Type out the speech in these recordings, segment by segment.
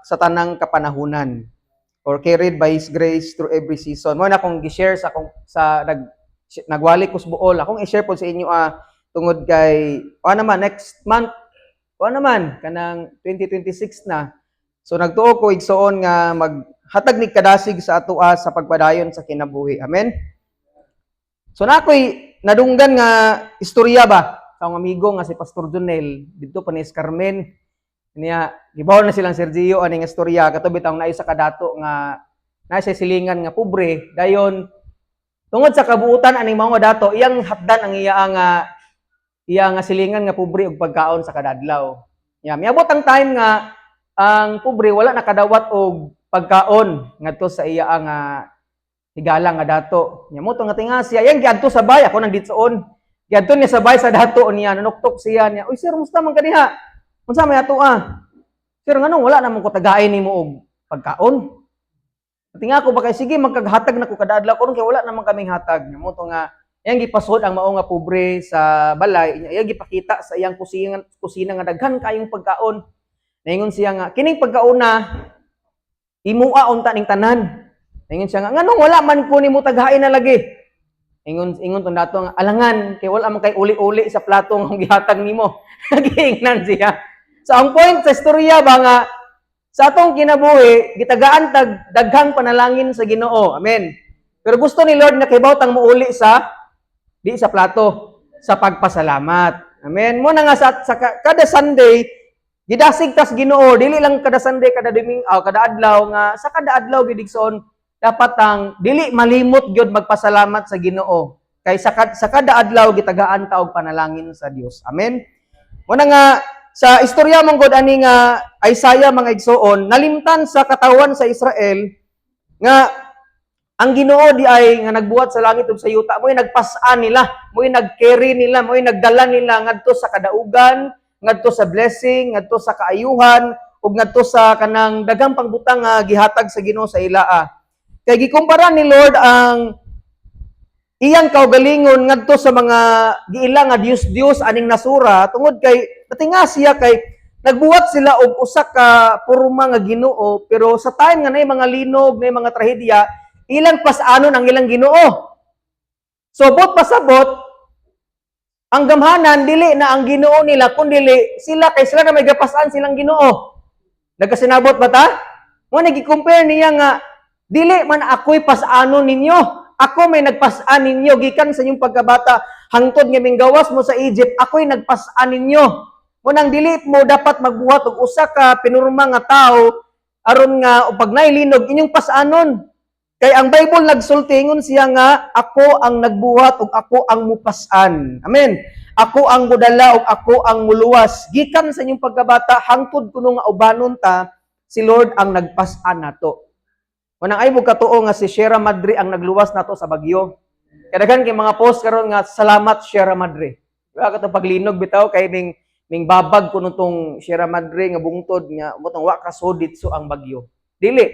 sa tanang kapanahunan or carried by His grace through every season. Mo na akong gi-share sa akong sa nagwali ko sa Bool. Akong i-share po sa inyo tungod kay o naman next month o naman kanang 2026 na. So nagtuo ko, igsoon, nga maghatag ni kadasig sa atoa sa pagpadayon sa kinabuhi. Amen. So na ako'y nadunggan nga istorya ba sa akong amigo nga si Pastor Junel didto pa ni Carmen niya. Gibaw na silang Sergio aning istorya kato bitaw na isa ka dato nga na siya silingan nga pobre. Dayon tungod sa kabuutan aning mga dato, iyang hatdan ang iya nga silingan nga pobre og pagkaon sa kadadlaw. Ya, miabot ang time nga ang pobre wala nakadawat og pagkaon ngadto sa iya nga higala nga dato. Nya mo nga tinga siya, yang giadto sa bay ako nang ditsoon. Giadto niya sa bay sa dato niya, nanuktok siya niya. "Uy sir, musta man ka diha? Unsa may ato ah?" "Sir, nganong wala namon ko tagain nimo og pagkaon? Tinga ko ba kay sige magkaghatag na ko kada adlaw karon kay wala naman kaming hatag." Nya mo to nga iyang gipasod ang mao nga pobre sa balay, iyang gipakita sa iyang kusina, kusina nga daghan kayong pagkaon. Naingon siya nga kining pagkauna imua unta ning tanan. Naingon siya nga nganong wala man ko nimo tagain na lagi? Ingon tong dato nga alangan kay wala man kay uli-uli sa plato nga gihatag nimo. Giingnan siya. So ang point sa istorya ba nga sa atong kinabuhi gitagaan tag daghang panalangin sa Ginoo. Amen. Pero gusto ni Lord nga kibaw tang muuli sa di sa plato, sa pagpasalamat. Amen. Mo na nga sa kada Sunday gidasig tas Ginoo, dili lang kada Sunday, kada Domingo, kada adlaw, nga sa kada adlaw gid, igsoon, dapat ang dili malimot gyud magpasalamat sa Ginoo. Kay sa kada adlaw gitagaan ta og panalangin sa Dios. Amen. Mo na nga sa istorya mong God ani nga Isaiah, mga igsoon, nalimtan sa katawan sa Israel nga ang Ginoo di ay nga nagbuhat sa langit ug sa yuta, mo'y nagpas-an nila, mo'y nag-carry nila, mo'y nagdala nila ngadto sa kadaugan, ngadto sa blessing, ngadto sa kaayuhan, ug ngadto sa kanang daghang pangbutang nga gihatag sa Ginoo sa ilaa. Kay gikumpara ni Lord ang iyang kaugalingon ngadto sa mga giila nga Dios-Dios aning nasura tungod kay natinga siya kay nagbuhat sila og usa ka porma nga Ginoo, pero sa time nga nay mga linog, nay mga trahedya, ilang pas-anon ang ilang Ginoo. So bot pasabot, ang gamhanan dili na ang Ginoo nila kundi sila, kay sila na may gapas-an silang Ginoo. Nagkasinabot ba ta? Mo nagi-compare niya nga dili man ako'y pas-anon ninyo. Ako may nagpas-an ninyo gikan sa inyong pagkabata hangtod nga minggawas mo sa Egypt, ako'y nagpas-an ninyo. Mo nang dili mo dapat magbuhat og usa ka pinurma nga tao aron nga pag nailinog inyong pas-anon. Kay ang Bible nagsulti, ingon siya nga ako ang nagbuhat ug ako ang mupas-an. Amen. Ako ang mudala ug ako ang muluwas. Gikan sa inyong pagkabata hangtod kuno nga ubanon ta, si Lord ang nagpas-an nato. Unang ay mo katuo nga si Sierra Madre ang nagluwas nato sa bagyo. Kadaghan kay mga post karon nga "Salamat, Sierra Madre." Diba katong paglinog bitaw kay ning babag kuno tong Sierra Madre nga bungtod nga motong wa ka ditso ang bagyo. Dili.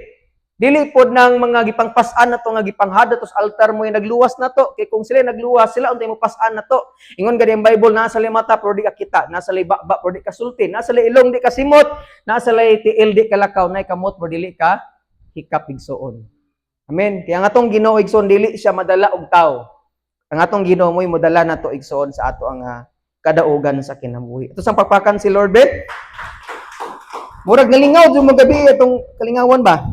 Dili pod nang mga gipangpas-an nato nga gipanghada to sa altar mo yung nagluwas nato, kay kung sila nagluwas, sila untay mo pas-an nato. Ingon gani ang Bible, nasa lay mata pero di ka kita, nasa lay baba pero di ka sulti, nasa lay ilong di ka simot, nasa lay tiil di ka lakaw, nay kamot pero dili ka hikap, igsoon. Amen. Kaya ang atong Ginoo, igsoon, dili siya madala og tao. Ang atong Ginoo mo'y modala nato, igsoon, sa ato ang kadaugan sa kinabuhi. Ito sang pakpakan si Lord Ben. Murag nalingaw jud mo gabi atong kalingawan ba?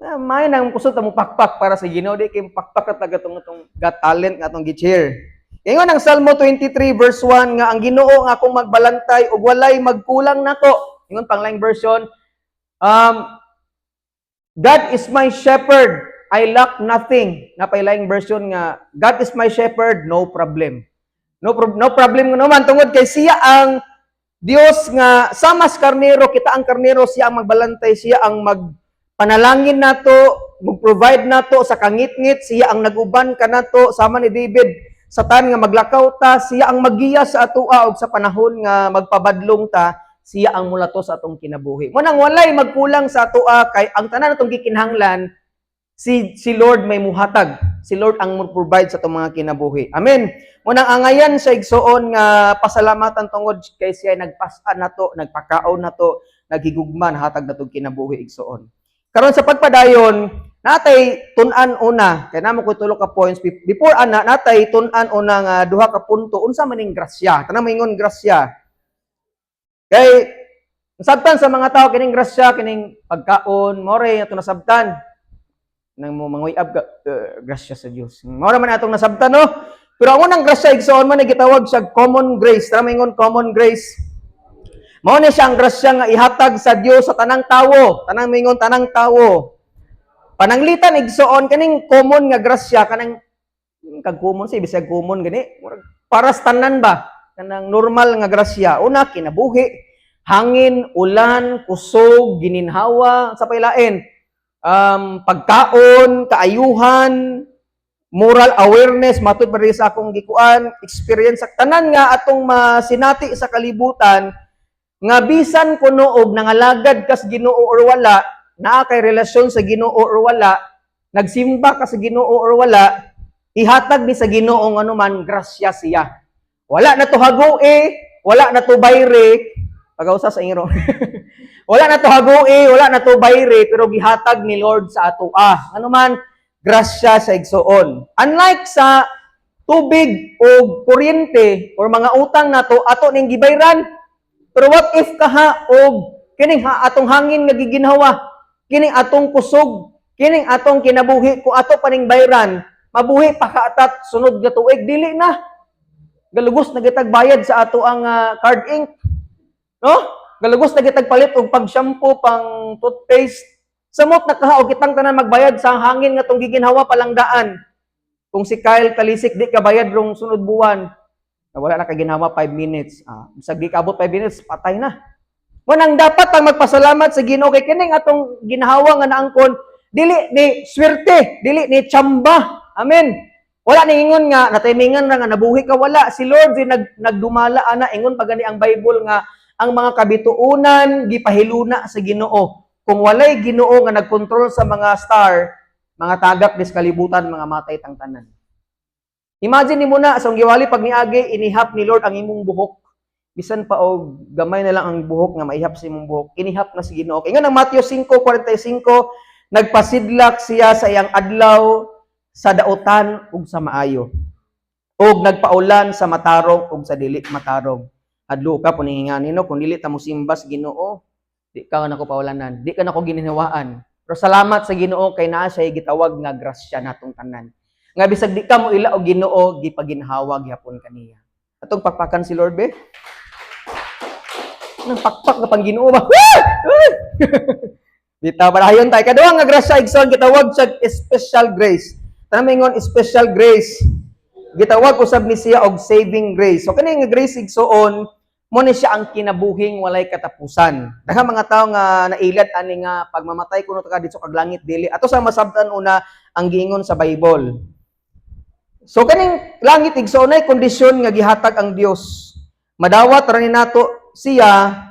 Ah, may nang kusot mo pakpak para sa Ginoo, di kay pakpak ra taga tong got talent nga atong gi-cheer. Ingon ang Salmo 23 verse 1 nga ang Ginoo ang akong magbalantay ug walay magkulang nako. Ingon pang laing version, "God is my shepherd, I lack nothing." Napay laing version nga "God is my shepherd, no problem." No problem naman tungod kay siya ang Dios nga sama sa karnero, kita ang karnero, siya ang magbalantay, siya ang magpanalangin nato, mag-provide nato sa kangitngit, siya ang naguban kanato sama ni David sa tan nga maglakaw ta, siya ang magiya sa atoa og sa panahon nga magpabadlong ta, siya ang mulato sa atong kinabuhi. Mo nang walay magkulang sa atoa kay ang tanan atong gikinahanglan Si Lord may muhatag. Si Lord ang mo-provide sa atong mga kinabuhi. Amen. Munang angayan sa igsoon nga pasalamatan tungod kay siya nagpas-an nato, nagpakaon nato, naghigugma, nahatag nato kinabuhi, igsoon. Karon sa pagpadayon, natay tun-an una, kay namo ko tulo ka points before ana, natay tun-an una nga duha ka punto unsa man ning grasya. Tanang maingon grasya. Kay nasabtan sa mga tao kining grasya, kining pagkaon, more ato nasabtan. Nang mo manguyab ka, grasya sa Dios. Mao man atong nasabtan, no? Pero ang unang grasya, igsoon, man gitawag siya common grace. Tara, maingon common grace. Mao ni siya ang grasya nga ihatag sa Dios sa tanang tawo. Tanang maingon tanang tawo. Pananglitan, igsoon, kaning common nga grasya, kanang kag common sa bisag common gani. Murag para sa tanan ba? Kanang normal nga grasya. Una, kinabuhi, hangin, ulan, kusog, gininhawa, sa pailain. Pagkaon, kaayuhan, moral awareness, matud pa rin sa akong gikuan, experience, sa tanan nga atong masinati sa kalibutan, nga bisan kuno og nangalagad kas Ginoo or wala, naa kay relasyon sa Ginoo or wala, nagsimba ka sa Ginoo or wala, ihatag ni sa Ginoo nga anuman grasya siya. Wala na to hagoe, wala na to bayre, pagausa sa ingro. Wala na to hagoe, wala na to bayre, pero gihatag ni Lord sa atoa. Ano man, grasya sa igsoon. Unlike sa tubig o kuryente or mga utang nato, ato ning gibayran. Pero what if kaha og kining ha, atong hangin nga giginhawa, kining atong kusog, kining atong kinabuhi, kung ato pa ning bayran, mabuhi pa ka atat sunod nga tuig? Dili na. Galugos na gitag bayad sa ato ang card ink. No? Galugos na gitag palit og pag shampoo, pang toothpaste. Samot na kaha og kitang tanan magbayad sa hangin nga tong giginhawa palangdaan. Kung si Kyle Talisik di ka bayad rong sunod buwan, na wala na kay ginhawa 5 minutes. Ah, bisag di kaabot 5 minutes, patay na. Munang dapat ang magpasalamat sa Ginoo kay kining atong ginhawa nga naangkon dili ni swerte, dili ni tsamba. Amen. Wala ni ingon nga nataymingan ra nga nabuhi ka, wala. Si Lord di nagdumala ana. Ingon pa gani ang Bible nga ang mga kabituonan gipahiluna sa Ginoo. Kung walay Ginoo nga nagkontrol sa mga star, mga tagak dis kalibutan, mga matay tang tanan. Imagine nimo na sa giwali pag niagi inihap ni Lord ang imong buhok. Bisan pa og gamay na lang ang buhok nga maihap sa imong buhok, inihap na sa Ginoo. Ingon ang Matthew 5:45, nagpasidlak siya sa iyang adlaw sa dautan ug sa maayo. Ug nagpaulan sa matarong ug sa dili matarong. Hadlo ka puningan nino kung dili ta mosimba sa Ginoo, di ka nako paulanan, di ka nako gininhawaan. Pero salamat sa Ginoo kay naa siya gitawag nga grasya natong tanan. Nga bisag di ka mo ila og Ginoo, gipaginhawa gihapon kaniya. Atong pakpakan si Lord be. Nang pakpak nga pang Ginoo ba? Bitaw, padayon tayo. Kaduha nga grasya, igsoon, gitawag siya special grace. Tanang maingon special grace. Gitawag usab ni siya og saving grace. So kani nga grace, igsoon, mo ni siya ang kinabuhing walay katapusan. Daghang mga tao nga nailad ani nga pagmamatay kuno ta didto kag langit, dili. Ato sa masabtan una ang giingon sa Bible. So kaning langit, igsoon, ay kondisyon nga gihatag ang Dios. Madawat ra ni nato siya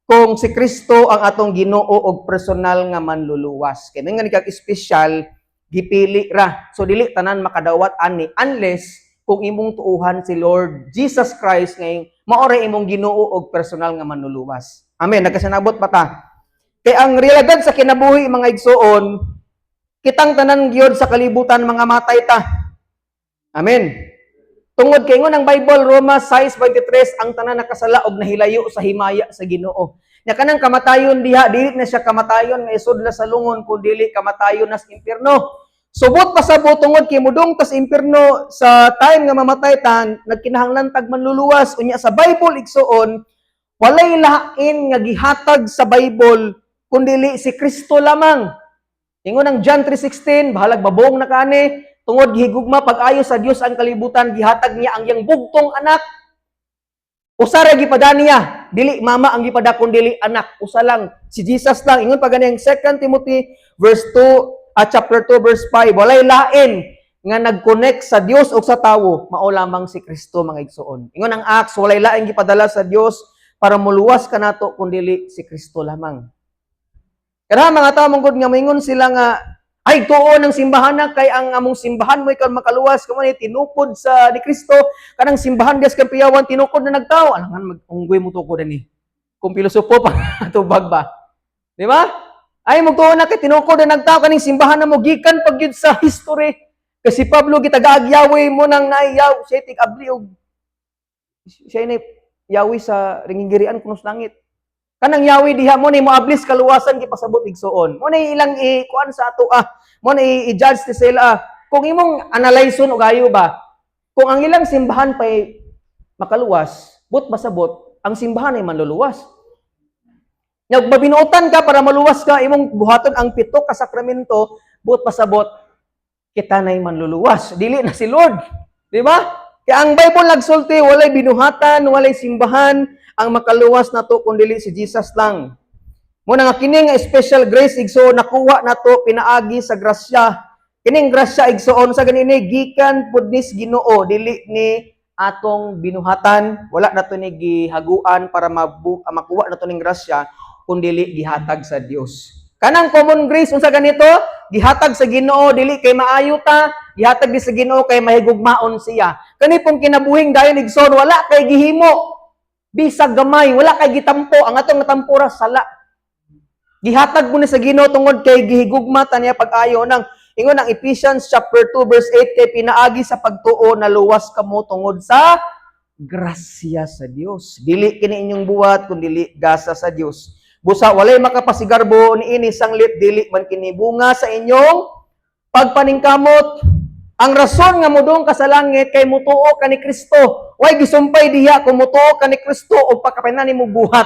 kung si Kristo ang atong Ginoo og personal nga manluluwas. Kay nga ni kag espesyal, gipili ra. So dili tanan makadawat ani unless kung imong tuuhan si Lord Jesus Christ ngay mao ra imong Ginoo og personal nga manluluwas. Amen. Nagkasinabot pa ta? Kay ang realidad sa kinabuhi, mga igsoon, kitang tanan gyud sa kalibutan mga matay ta. Amen. Tungod kay ingon ang Bible, Roma 6:23, ang tanan nakasala og nahilayo sa himaya sa Ginoo. Nya kanang kamatayon diha, dili na siya kamatayon nga isudla sa lungon kun dili kamatayon nas impierno. Subot pasabot tungod kay mudong tas impierno sa time nga mamatay ta, nagkinahanglan tag manluluwas. Unya sa Bible, igsoon, walay lain nga gihatag sa Bible kun dili si Kristo lamang. Ingon ang John 3:16, bahalag babong na kani, tungod gihigugma pag-ayo sa Dios ang kalibutan, gihatag niya ang iyang bugtong anak. Usa ra gipada niya, dili mama ang gipada kun dili anak, usa lang, si Jesus lang. Ingon pa gani ang 2 Timothy verse 2 at chapter 2 verse 5, walay lain nga nag-connect sa Dios ug sa tawo, mao lamang si Kristo, mga igsoon. Ingon ang Acts, walay lain gipadala sa Dios para muluwas kanato kun dili si Kristo lamang. Kaya mga tao manggod nga moingon sila nga Ay, tuo ng simbahan na kay ang among simbahan mo ikaw makaluwas kamo ni tinukod sa ni Kristo kanang simbahan dias Kampiyawan tinukod na nagtao. Alangan mag-unggoy mo tukod ani. Kung pilosopo pa tubag ba. Di ba? Ay, magtuo na kay tinukod na nagtao kaning simbahan na mo gikan pag yun sa history. Kasi Pablo gitagaag Yahweh mo nang naiyaw siya tig abli og siya ni Yahweh sa ringingirian kuno sa langit. Kanang Yahweh diha mo ni moablis kaluwasan gipasabot igsuon. Mo ni ilang i-kuan sa ato ah. Mo ni i-judge ni sila ah. Kung imong analyson og ayo ba, kung ang ilang simbahan pay makaluwas, but basabot, ang simbahan ay manluluwas. Nya mabinuotan ka para maluwas ka, imong buhaton ang pito ka sakramento, buot pasabot, kita na'y manluluwas. Dili na si Lord. Di ba? Kaya ang Bible nagsulti, walay binuhatan, walay simbahan, ang makaluwas nato kung dili si Jesus lang. Muna nga kini nga special grace, igsoon, nakuha nato pinaagi sa grasya. Kining grasya, igsoon, sa ganini gikan pud nis Ginoo, dili ni atong binuhatan, wala nato ni gihaguan para makuha nato ning grasya kun dili gihatag sa Dios. Kanang common grace, unsa ganito? Gihatag sa Ginoo dili kay maayo ta, gihatag di sa Ginoo kay mahigugmaon siya. Kani pong kinabuhing dayon, igsoon, wala kay gihimo. Bisag gamay, wala kay gitampo, ang atong natampo ra sala. Gihatag mo ni sa Ginoo tungod kay gihigugma ta niya pag-ayo nang ingon ang Ephesians chapter 2 verse 8, kay pinaagi sa pagtuo naluwas kamo tungod sa grasya sa Dios. Dili kini inyong buhat kun dili gasa sa Dios. Busa walay makapasigarbo niini sanglit dili man kini bunga sa inyong pagpaningkamot. Ang rason nga modung ka sa langit kay mutuo ka ni Kristo. Way gisumpay diha kung mutuo ka ni Kristo o pagkapanan nimo buhat.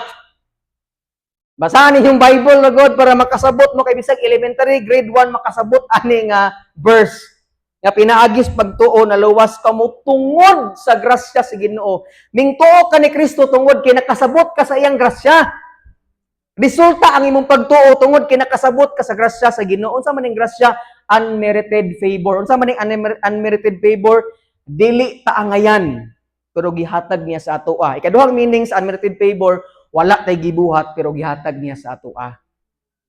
Basahan ninyong Bible na God para makasabot mo kay bisag elementary grade 1 makasabot ani nga verse. Nga pinaagis pagtuo naluwas kamo tungod sa grasya sa Ginoo. Mingtuo ka ni Kristo tungod kay nakasabot ka sa iyang grasya. Resulta ang imong pagtuo tungod kay nakasabot ka sa grasya sa Ginoo. Unsa man ning grasya? Unmerited favor. Unsa man ning unmerited favor? Dili taangayan pero gihatag niya sa atoa. Ikaduhang meaning sa unmerited favor, wala tay gibuhat pero gihatag niya sa atoa.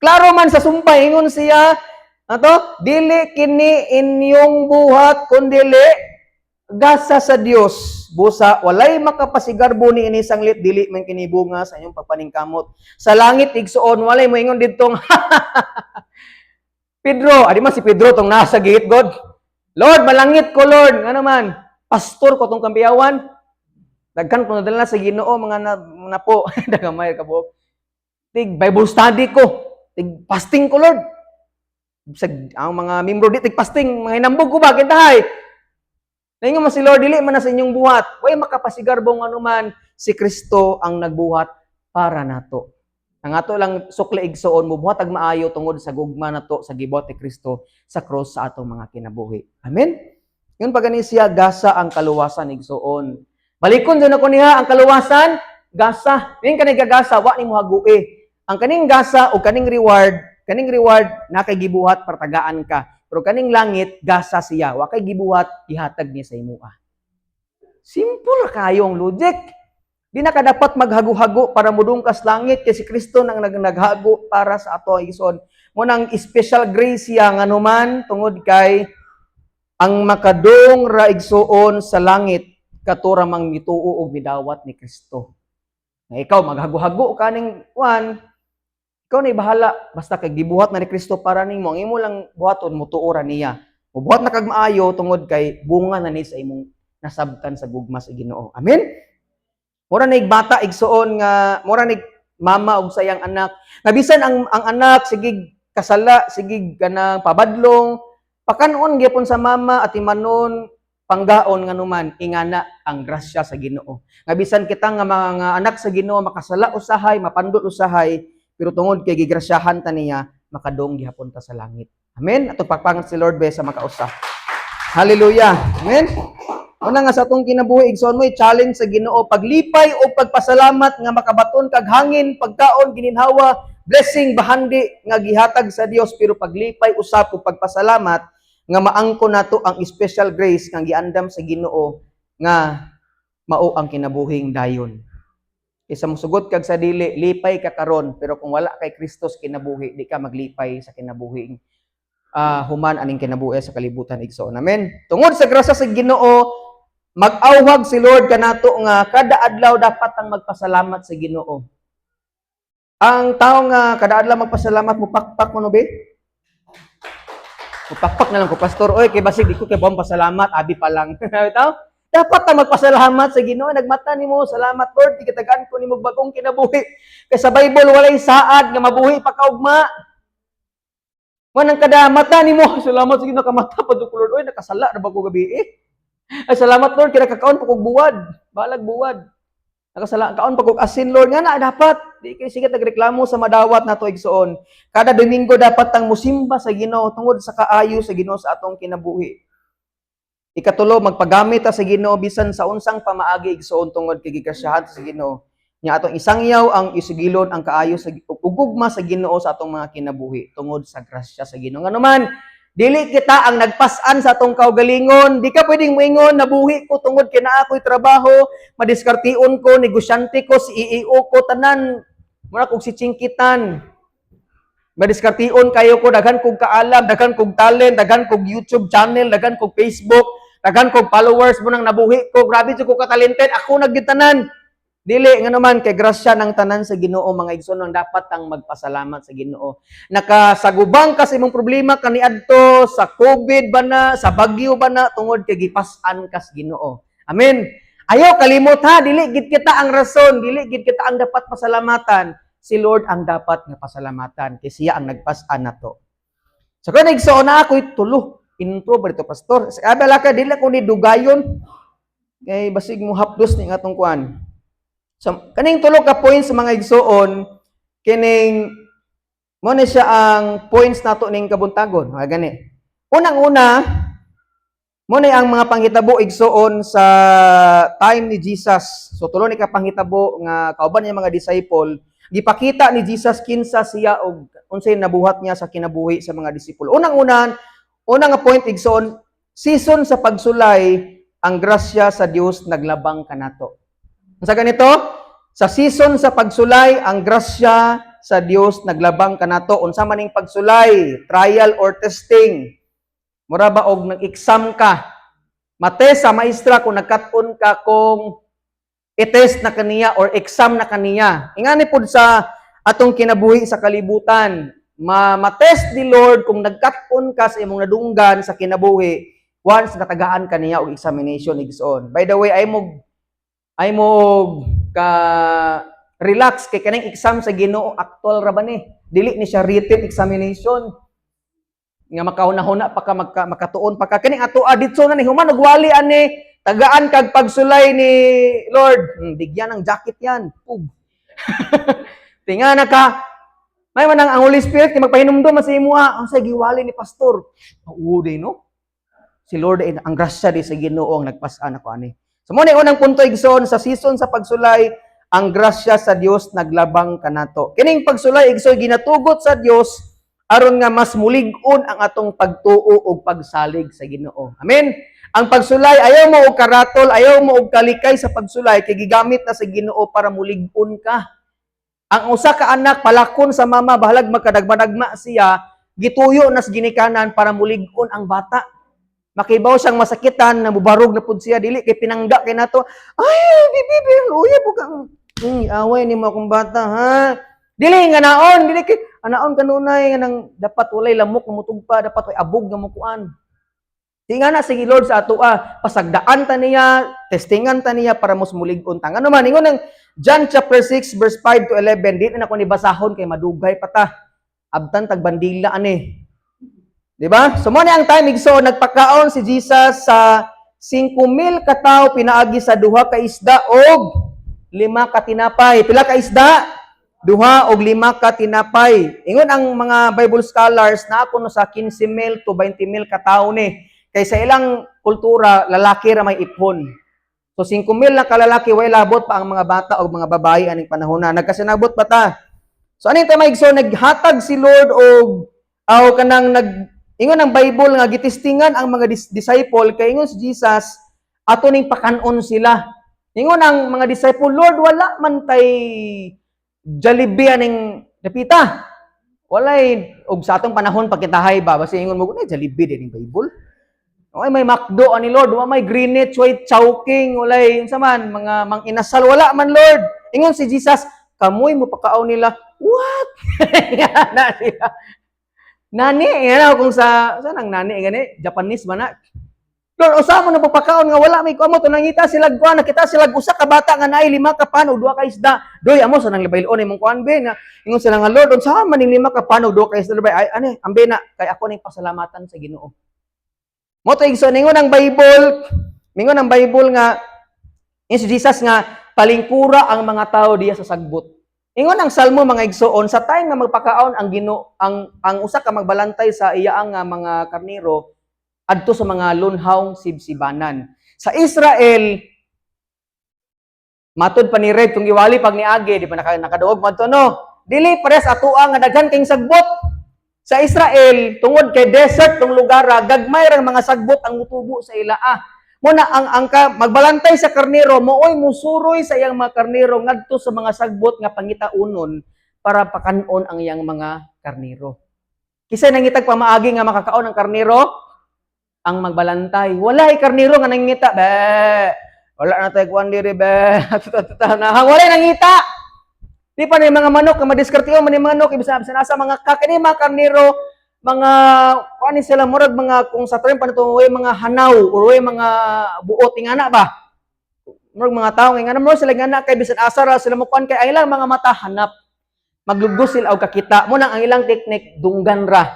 Klaro man sa sumpay, ingon siya, ato, dili kini inyong buhat kundili gasa sa Dios. Busa walay makapasigarbo ni ini sanglit dili man kini bunga sa inyong pagpaningkamot. Sa langit, igsuon, walay moingon didtong Pedro, adi man si Pedro tong nasa gate God. "Lord, malangit ko, Lord." Ngano man? "Pastor ko tong Kampiyawan. Daghan ko nadala sa Ginoo mga na, napo, dagamay ka buok. Tig Bible study ko, tig fasting ko, Lord." Sa ang mga membro di tig fasting, mga hinambog ko ba kintahay. Naingon man si Lord, dili man na sa inyong buhat. Way makapasigarbo anuman, si Kristo ang nagbuhat para nato. Ang ato lang sukli, igsuon, mubuhat ag maayo tungod sa gugma nato sa gibuhat ni Kristo sa cross sa atong mga kinabuhi. Amen. Yun pa gani siya, gasa ang kaluwasan, igsuon. Balikon dyan ako niya ang kaluwasan, gasa. Yung kanay gagasa, wa nimo hagui. Ang kaning gasa o kaning reward na kay gibuhat para tagaan ka. Pero kaning langit, gasa siya. Wa kay gibuhat, gihatag niya sa imuha. Simple ra kayo ang logic. Di na ka dapat maghago-hago para mudung kas langit kay si Kristo nang naghago para sa ato, igsoon. Mo nang special grace siya nganuman tungod kay ang makadung ra, igsuon, sa langit kato ra mang mituo og midawat ni Kristo. Nga ikaw maghago-hago kaning kuan, ikaw na bahala basta kay gibuhat na ni Kristo para nimo. Ang imo lang buhaton, mutuo ra niya. Mubuhat na kag maayo tungod kay bunga na ni sa imong nasabtan sa gugma sa Ginoo. Amen. Mura nig bata, igsuon, nga mura nig mama og sayang anak. Nga bisan ang anak sige kasala, sige kanang pabadlong, pakanon gyapon sa mama at imanon panggaon nganuman ingana ang grasya sa Ginoo. Nga bisan kita nga mga anak sa Ginoo makasala usahay, mapandol usahay, pero tungod kay gigrasyahan ta niya, makadong gihapon ta sa langit. Amen. Atong pakpakan si Lord be sa makausa. Hallelujah. Amen. Una nga sa atong kinabuhi, igsoon, mo challenge sa Ginoo paglipay o pagpasalamat nga makabaton kag hangin, pagkaon, gininhawa, blessing, bahandi nga gihatag sa Dios, pero paglipay usab o pagpasalamat nga maangko nato ang special grace nga giandam sa Ginoo nga mao ang kinabuhing dayon. Kaysa mosugot kag sa dili, lipay ka karon, pero kung wala kay Kristo sa kinabuhi, di ka maglipay sa kinabuhing Human aning kinabuhi sa kalibutan, igsoon. Amen. Tungod sa grasya sa Ginoo, mag-awhag si Lord kanato nga kada adlaw dapat ang magpasalamat sa Ginoo. Ang tao nga kada adlaw magpasalamat, mupakpak mo no be? Mupakpak na lang ko, "Pastor, oy, kay basig di ko kay bom pasalamat, abi pa lang." Bitaw? Dapat ta magpasalamat sa Ginoo. Nagmata nimo, "Salamat, Lord, gitagaan ko nimo bagong kinabuhi." Kay sa Bible walay saad nga mabuhi pa kaugma. Manang kada mata nimo, "Salamat sa Ginoo, kamata pa ko, Lord. Oy, nakasala na ba ko gabi eh? Ay, salamat, Lord, kay nakakaon pa kog buwad. Balag buwad. Nakasala kaon pa kog asin, Lord." Nga na dapat di kay sige tagreklamo sa madawat nato, igsoon. Kada Domingo dapat tang musimba sa Ginoo tungod sa kaayo sa Ginoo sa atong kinabuhi. Ikatulo, magpagamit ta sa Ginoo bisan sa unsang pamaagi, igsoon, tungod kay gigrasyahan sa Ginoo. Nya atong isangyaw ang isugilon ang kaayo sa ug gugma sa Ginoo sa atong mga kinabuhi tungod sa grasya sa Ginoo. Nganuman, dili kita ang nagpas-an sa atong kaugalingon. Di ka pwedeng moingon, "Nabuhi ko tungod kay naa ko'y trabaho, madiskartion ko, negosyante ko, CEO ko, tanan." Mura kog si Chinkee Tan. "Madiskartion kayo ko, daghan kog kaalam, daghan kog talent, daghan kog YouTube channel, daghan kog Facebook, daghan kog followers mo nang nabuhi ko. Grabe jud ko ka-talented, ako na gyud tanan." Dili, nga naman kay grasya ng tanan sa Ginoo, mga igsoon, ang dapat tang magpasalamat sa Ginoo. Nakasagubang ka sa imong problema kaniadto sa COVID ba na, sa bagyo ba na, tungod kay gipas-an ka sa Ginoo. Amen. Ayaw kalimot ha, dili gid kita ang rason, dili gid kita ang dapat pasalamatan. Si Lord ang dapat nga pasalamatan kay siya ang nagpas-an nato. So kung igsoon na ako'y tulo, intro ba dito, Pastor? Sa abala ka, dili ko ni dugayon kay basig mo hapdos ni nga atong kuan. So kaning tulo ka points sa mga igsoon, kining mo ni siya ang points nato ning kabuntagon, mga gani. Unang-una, mo ni ang mga panghitabo, igsoon, sa time ni Jesus. So tulo ni ka panghitabo nga kauban niya mga disciple, gipakita ni Jesus kinsa siya og unsay nabuhat niya sa kinabuhi sa mga disipulo. Unang-una, unang nga point, igsoon, season sa pagsulay, ang grasya sa Dios naglabang kanato. Sa ganito, sa season sa pagsulay, ang grasya sa Dios naglabang kanato. Unsa man ning pagsulay? Trial or testing. Mura ba og nag-exam ka? Ma-test sa maestra kung nagkat-on ka, kung i-test na kaniya or exam na kaniya. Ingani pud sa atong kinabuhi sa kalibutan. Ma ma-test ni Lord kung nagkat-on ka sa imong nadunggan sa kinabuhi once natagaan kaniya og examination, igsoon. By the way, ay mo ka relax kay kaning exam sa Ginoo actual ra ba ni. Dili ni siya written examination nga makahuna-huna pa ka, makatuon pa ka. Kaning ato aditso na ni, human og wali ani, tagaan kag pagsulay ni Lord. Bigyan ng jacket yan. Pug. Tinga na ka. May man ang Holy Spirit kay magpahinumdom man sa imo ah. Ang sa giwali ni pastor. Oo di no. Si Lord ay ang grasya di sa Ginoo ang nagpas-an ako ani. So mo ni unang punto, igsoon, sa season sa pagsulay, ang grasya sa Dios naglabang kanato. Kining pagsulay, igsoon, ginatugot sa Dios aron nga mas mulig-on ang atong pagtuo ug pagsalig sa Ginoo. Amen. Ang pagsulay, ayaw mo og karatol, ayaw mo og kalikay sa pagsulay kay gigamit na sa Ginoo para mulig-on ka. Ang usa ka anak palakon sa mama, bahalag magkadagma-dagma siya, gituyo nas ginikanan para mulig-on ang bata. Makibaw siyang masakitan, namubarog na pud siya, dili kay pinangga kay nato. "Ay, bibi, bibi, luya po kang away ni mo akong bata, ha?" Dili nga naon, dili kay anaon kanunay nga nang dapat walay lamok nga mutugpa, dapat way abog nga mukuan. Di nga na sige Lord sa ato ah, pasagdaan ta niya, testingan ta niya para mas mulig-on ta. Ngano man ingon ng John chapter 6 verse 5 to 11, di na ko ni basahon kay madugay pa ta. Abtan tag bandila ani. Di ba? So mo ni ang time, igsoon, nagpakaon si Jesus sa 5,000 ka tawo pinaagi sa duha ka isda og lima ka tinapay. Pila ka isda? Duha og lima ka tinapay. Ingon ang mga Bible scholars na ako no sa 15,000 to 20,000 ka tawo ni. Kay sa ilang kultura, lalaki ra may iphon. So 5,000 na kalalaki, way labot pa ang mga bata o mga babae aning panahon na. Nagkasinabot pa ta. So aning time, igsoon, naghatag si Lord og aw kanang nag ingon ang Bible nga gitistingan ang mga disciple kay ingon si Jesus, "Ato ning pakanon sila." Ingon ang mga disciple, "Lord, wala man tay Jollibee aning dapita." Walay og sa atong panahon pagkitahay ba, basta ingon mo, "Ay, Jollibee din yung Bible. Ay, may McDo ani, Lord, wa may Greenwich, way Chowking, walay unsa man mga Mang Inasal, wala man, Lord." Ingon si Jesus, "Kamoy mo pakaon nila." What? Na sila. Nani, yan kung sa nang nani gani, Japanese ba na? "Lord, usa mo na pagpakaon nga wala may amo to nangita sila kuan, nakita sila usa ka bata nga naay lima ka pan ug duha ka isda. Doy, amo sa nang libayloon imong kuan be na." Ingon sila nga, "Lord, unsa man ning lima ka pan ug duha ka isda bay?" "Ay ani, ambe na kay ako ning pasalamatan sa Ginoo." Mo to, igsoon, ningon ang Bible nga ingon si Jesus nga palingkura ang mga tao diya sa sagbot. Ingon ang Salmo, mga igsoon, sa time nga magpakaon ang Ginoo ang usa ka magbalantay sa iyaang nga mga karnero adto sa mga lunhawng sibsibanan. Sa Israel, matud pa ni Red kung giwali pag niagi, di ba nakaduog man to, no? Dili pares atoa nga daghan kay sagbot. Sa Israel, tungod kay desert tong lugar, gagmay rang mga sagbot ang mutubo sa ilaa. Muna ang ka, magbalantay sa karnero, mooy musuroy sa iyang mga karnero ngadto sa mga sagbot nga pangitaunon para pakanon ang iyang mga karnero. Kisay nangitag pamaagi nga makakaon ang karnero? Ang magbalantay. Wala karnero nga nangita. "Be, wala na tayo kuan diri, be." Na wala nangita. Di pa ni mga manok nga madiskarte man ni manok ibig sabihin nasa mga kini mga karnero, mga kuan ni sila, murag mga kung sa term pa nito way mga hanaw or way mga buot ingana ba. Murag mga tao nga ingana mo sila ingana kay bisan asa ra sila mo kuan kay ang ilang mga mata hanap. Maglugos sila og kakita. Mo nang ang ilang technique, dunggan ra.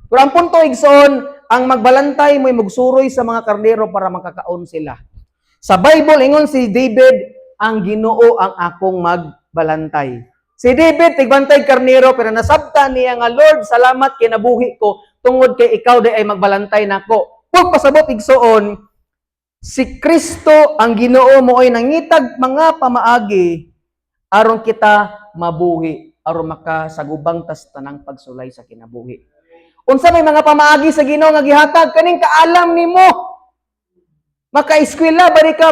Pero ang punto, igsoon, ang magbalantay mo'y magsuroy sa mga karnero para makakaon sila. Sa Bible, ingon si David, "Ang Ginoo ang akong magbalantay." Si David, tigbantay karnero, pero nasabta niya nga, "Lord, salamat kinabuhi ko, tungod kay ikaw di ay magbalantay nako." Kung pasabot, igsoon, si Kristo ang Ginoo mo ay nangitag mga pamaagi aron kita mabuhi, aron makasagubang tas tanang pagsulay sa kinabuhi. Unsa may mga pamaagi sa Ginoo nga gihatag? Kaning kaalam nimo. Maka-eskwela ba ka,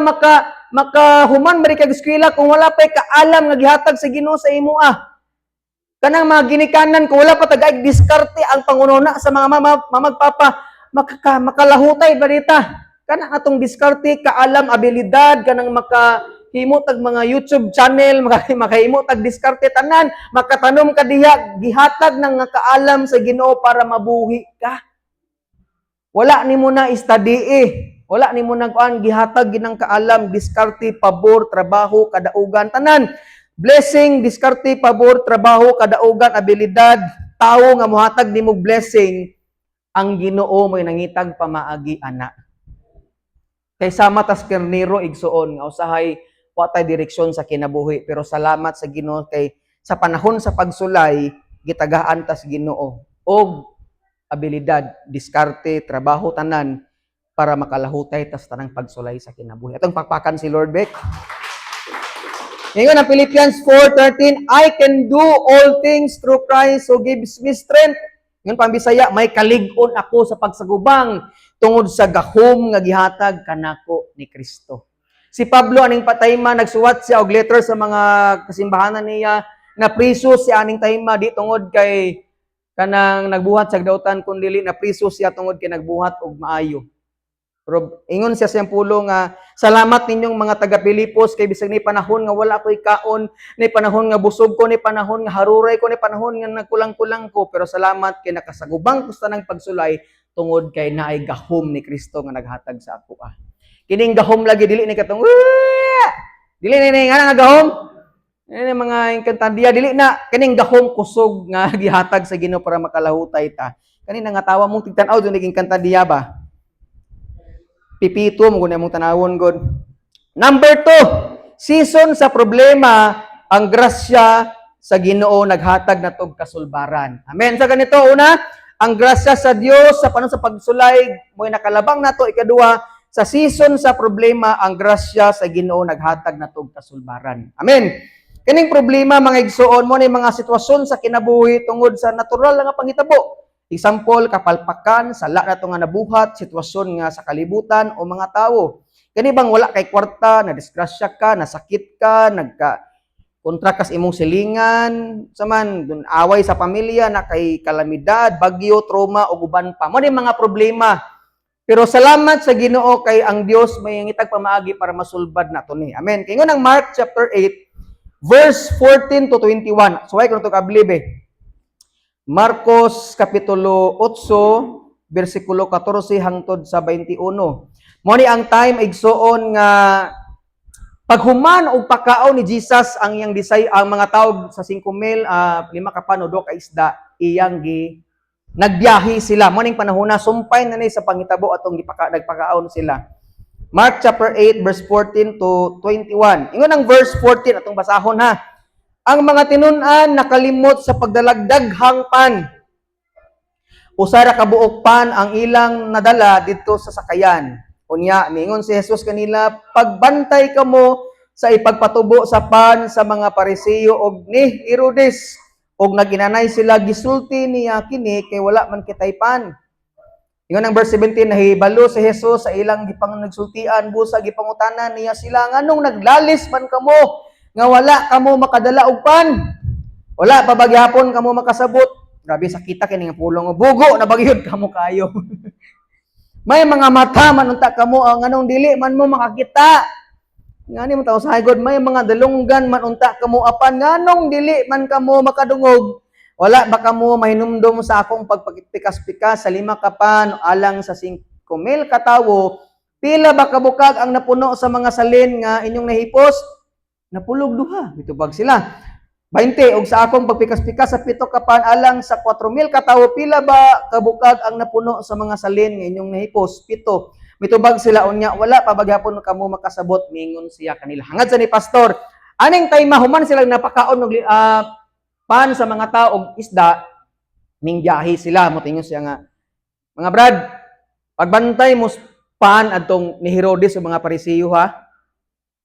makahuman ba ka eskwela kung wala pay kaalam nga gihatag sa Ginoo sa imo ah? Kanang mga ginikanan, kung wala pa tagaig diskarte ang pangununa sa mga mama, mamagpapa, makalahutay ba dita? Kanang atong diskarte, kaalam, abilidad, kanang maka himo tag mga YouTube channel, makahimo tag diskarte tanan, makatanom ka diha, gihatag ng nga kaalam sa Ginoo para mabuhi ka. Wala nimo na study eh. Wala nimo na kuan, gihatag ginang kaalam, diskarte, pabor, trabaho, kadaugan, tanan. Blessing, diskarte, pabor, trabaho, kadaugan, abilidad, tawo nga mohatag nimo blessing, ang Ginoo mo'y nangitag pamaagi ana. Kay sama tas karnero, igsuon, nga usahay wa tay direksyon sa kinabuhi, pero salamat sa Ginoo kay sa panahon sa pagsulay gitagaan tas Ginoo og abilidad, diskarte, trabaho, tanan para makalahutay tas tanang pagsulay sa kinabuhi. Atong pakpakan si Lord Beck. Ngayon ang Philippians 4:13, "I can do all things through Christ who gives me strength." Ngayon pang Bisaya, "May kalig-on ako sa pagsagubang tungod sa gahom nga gihatag kanako ni Kristo." Si Pablo aning patayma nagsuwat siya og letter sa mga kasimbahanan niya. Na priso siya aning tayma di tungod kay kanang nagbuhat sa dautan, kun dili na priso siya tungod kay nagbuhat og maayo. Pero ingon siya sa iyang pulong nga, "Salamat ninyong mga taga Pilipos kay bisag ni panahon nga wala ko'y kaon, ni panahon nga busog ko, ni panahon nga haruray ko, ni panahon nga nagkulang-kulang ko, pero salamat kay nakasagubang ko sa tanang pagsulay tungod kay naay gahom ni Kristo nga naghatag sa ako ah." Kining gahom lagi dili ni katong "Wah!" Dili ni nga nga gahom. Ini mga Encantadia, dili na kining gahom kusog nga gihatag sa Ginoo para makalahutay ta. Kanina nga tawa mong tigtan-aw dun naging Encantadia ba? Pipito mo gud mong tanawon god. Number 2, season sa problema, ang grasya sa Ginoo naghatag natog kasulbaran. Amen. Sa ganito, una, ang grasya sa Dios sa panahon sa pagsulay mo'y nakalabang nato. Ikaduha, sa season sa problema, ang grasya sa Ginoo naghatag natog kasulbaran. Amen. Kining problema, mga igsuon, mo ni mga sitwasyon sa kinabuhi tungod sa natural nga panghitabo. Example, kapalpakan, sala nato nga nabuhat, sitwasyon nga sa kalibutan o mga tawo. Kani bang wala kay kwarta, na disgrasya ka, nasakit ka, nagka Kontra kas imong silingan, sa man dun away sa pamilya na kay kalamidad, bagyo, trauma ug uban pa. Mo ni mga problema. Pero salamat sa Ginoo kay ang Dios may ngitag pamaagi para masulbad nato ni. Amen. Kay ang Mark chapter 8 verse 14 to 21. Suway ko na ito kablib eh. Marcos kapitulo 8 bersikulo 14 hangtod sa 21. Mo ni ang time, igsuon, nga paghuman og pakaon ni Jesus ang iyang disay ang mga tawo sa 5,000, lima ka pan, duha ka isda, iyang gi nagbiyahe sila. Mo ning panahon na sumpay na ni sa pangitabo atong gipaka nagpakaon sila. Mark chapter 8 verse 14 to 21. Ingon ang verse 14, atong basahon ha. Ang mga tinun-an nakalimot sa pagdalag daghang pan. Usa ra ka buok pan ang ilang nadala didto sa sakayan. Unya, miingon si Jesus kanila, "Pagbantay kamo sa ipagpatubo sa pan sa mga Pariseo og ni Herodes." Og naginanay sila, gisulti niya kini kay wala man kitay pan. Ingon ang verse 17, nahibalo si Jesus sa ilang gipang nagsultian, busa gipangutana niya sila, "Nganong naglalis man kamo nga wala kamo makadala og pan? Wala pa ba gyapon kamo makasabot?" Grabe sakita kini nga pulong. Bugo na bagyod kamo kayo. "May mga mata man unta kamo, ang anong dili man mo makakita? Ngani mo tao sa God, may mga dalunggan man unta kamo, apan nganong dili man kamo makadungog? Wala ba kamo mahinumdom sa akong pagpikas-pikas sa lima ka pan alang sa 5,000 ka tawo? Pila ba kabukag ang napuno sa mga salin nga inyong nahipos?" "Napulog duha," mitubag sila. 20, "Og sa akong pagpikas-pikas sa pito ka pan alang sa 4,000 ka tawo, pila ba kabukag ang napuno sa mga salin nga inyong nahipos?" "Pito," mitubag sila. "Unya, wala pa bagyapon kamo makasabot?" mingon siya kanila. Hangad sa ni pastor, aning time mahuman sila napakaon og pan sa mga tao og isda, mingbiyahe sila. Moingon siya nga, "Mga brad, pagbantay mo pan adtong ni Herodes sa mga Parisiyo ha.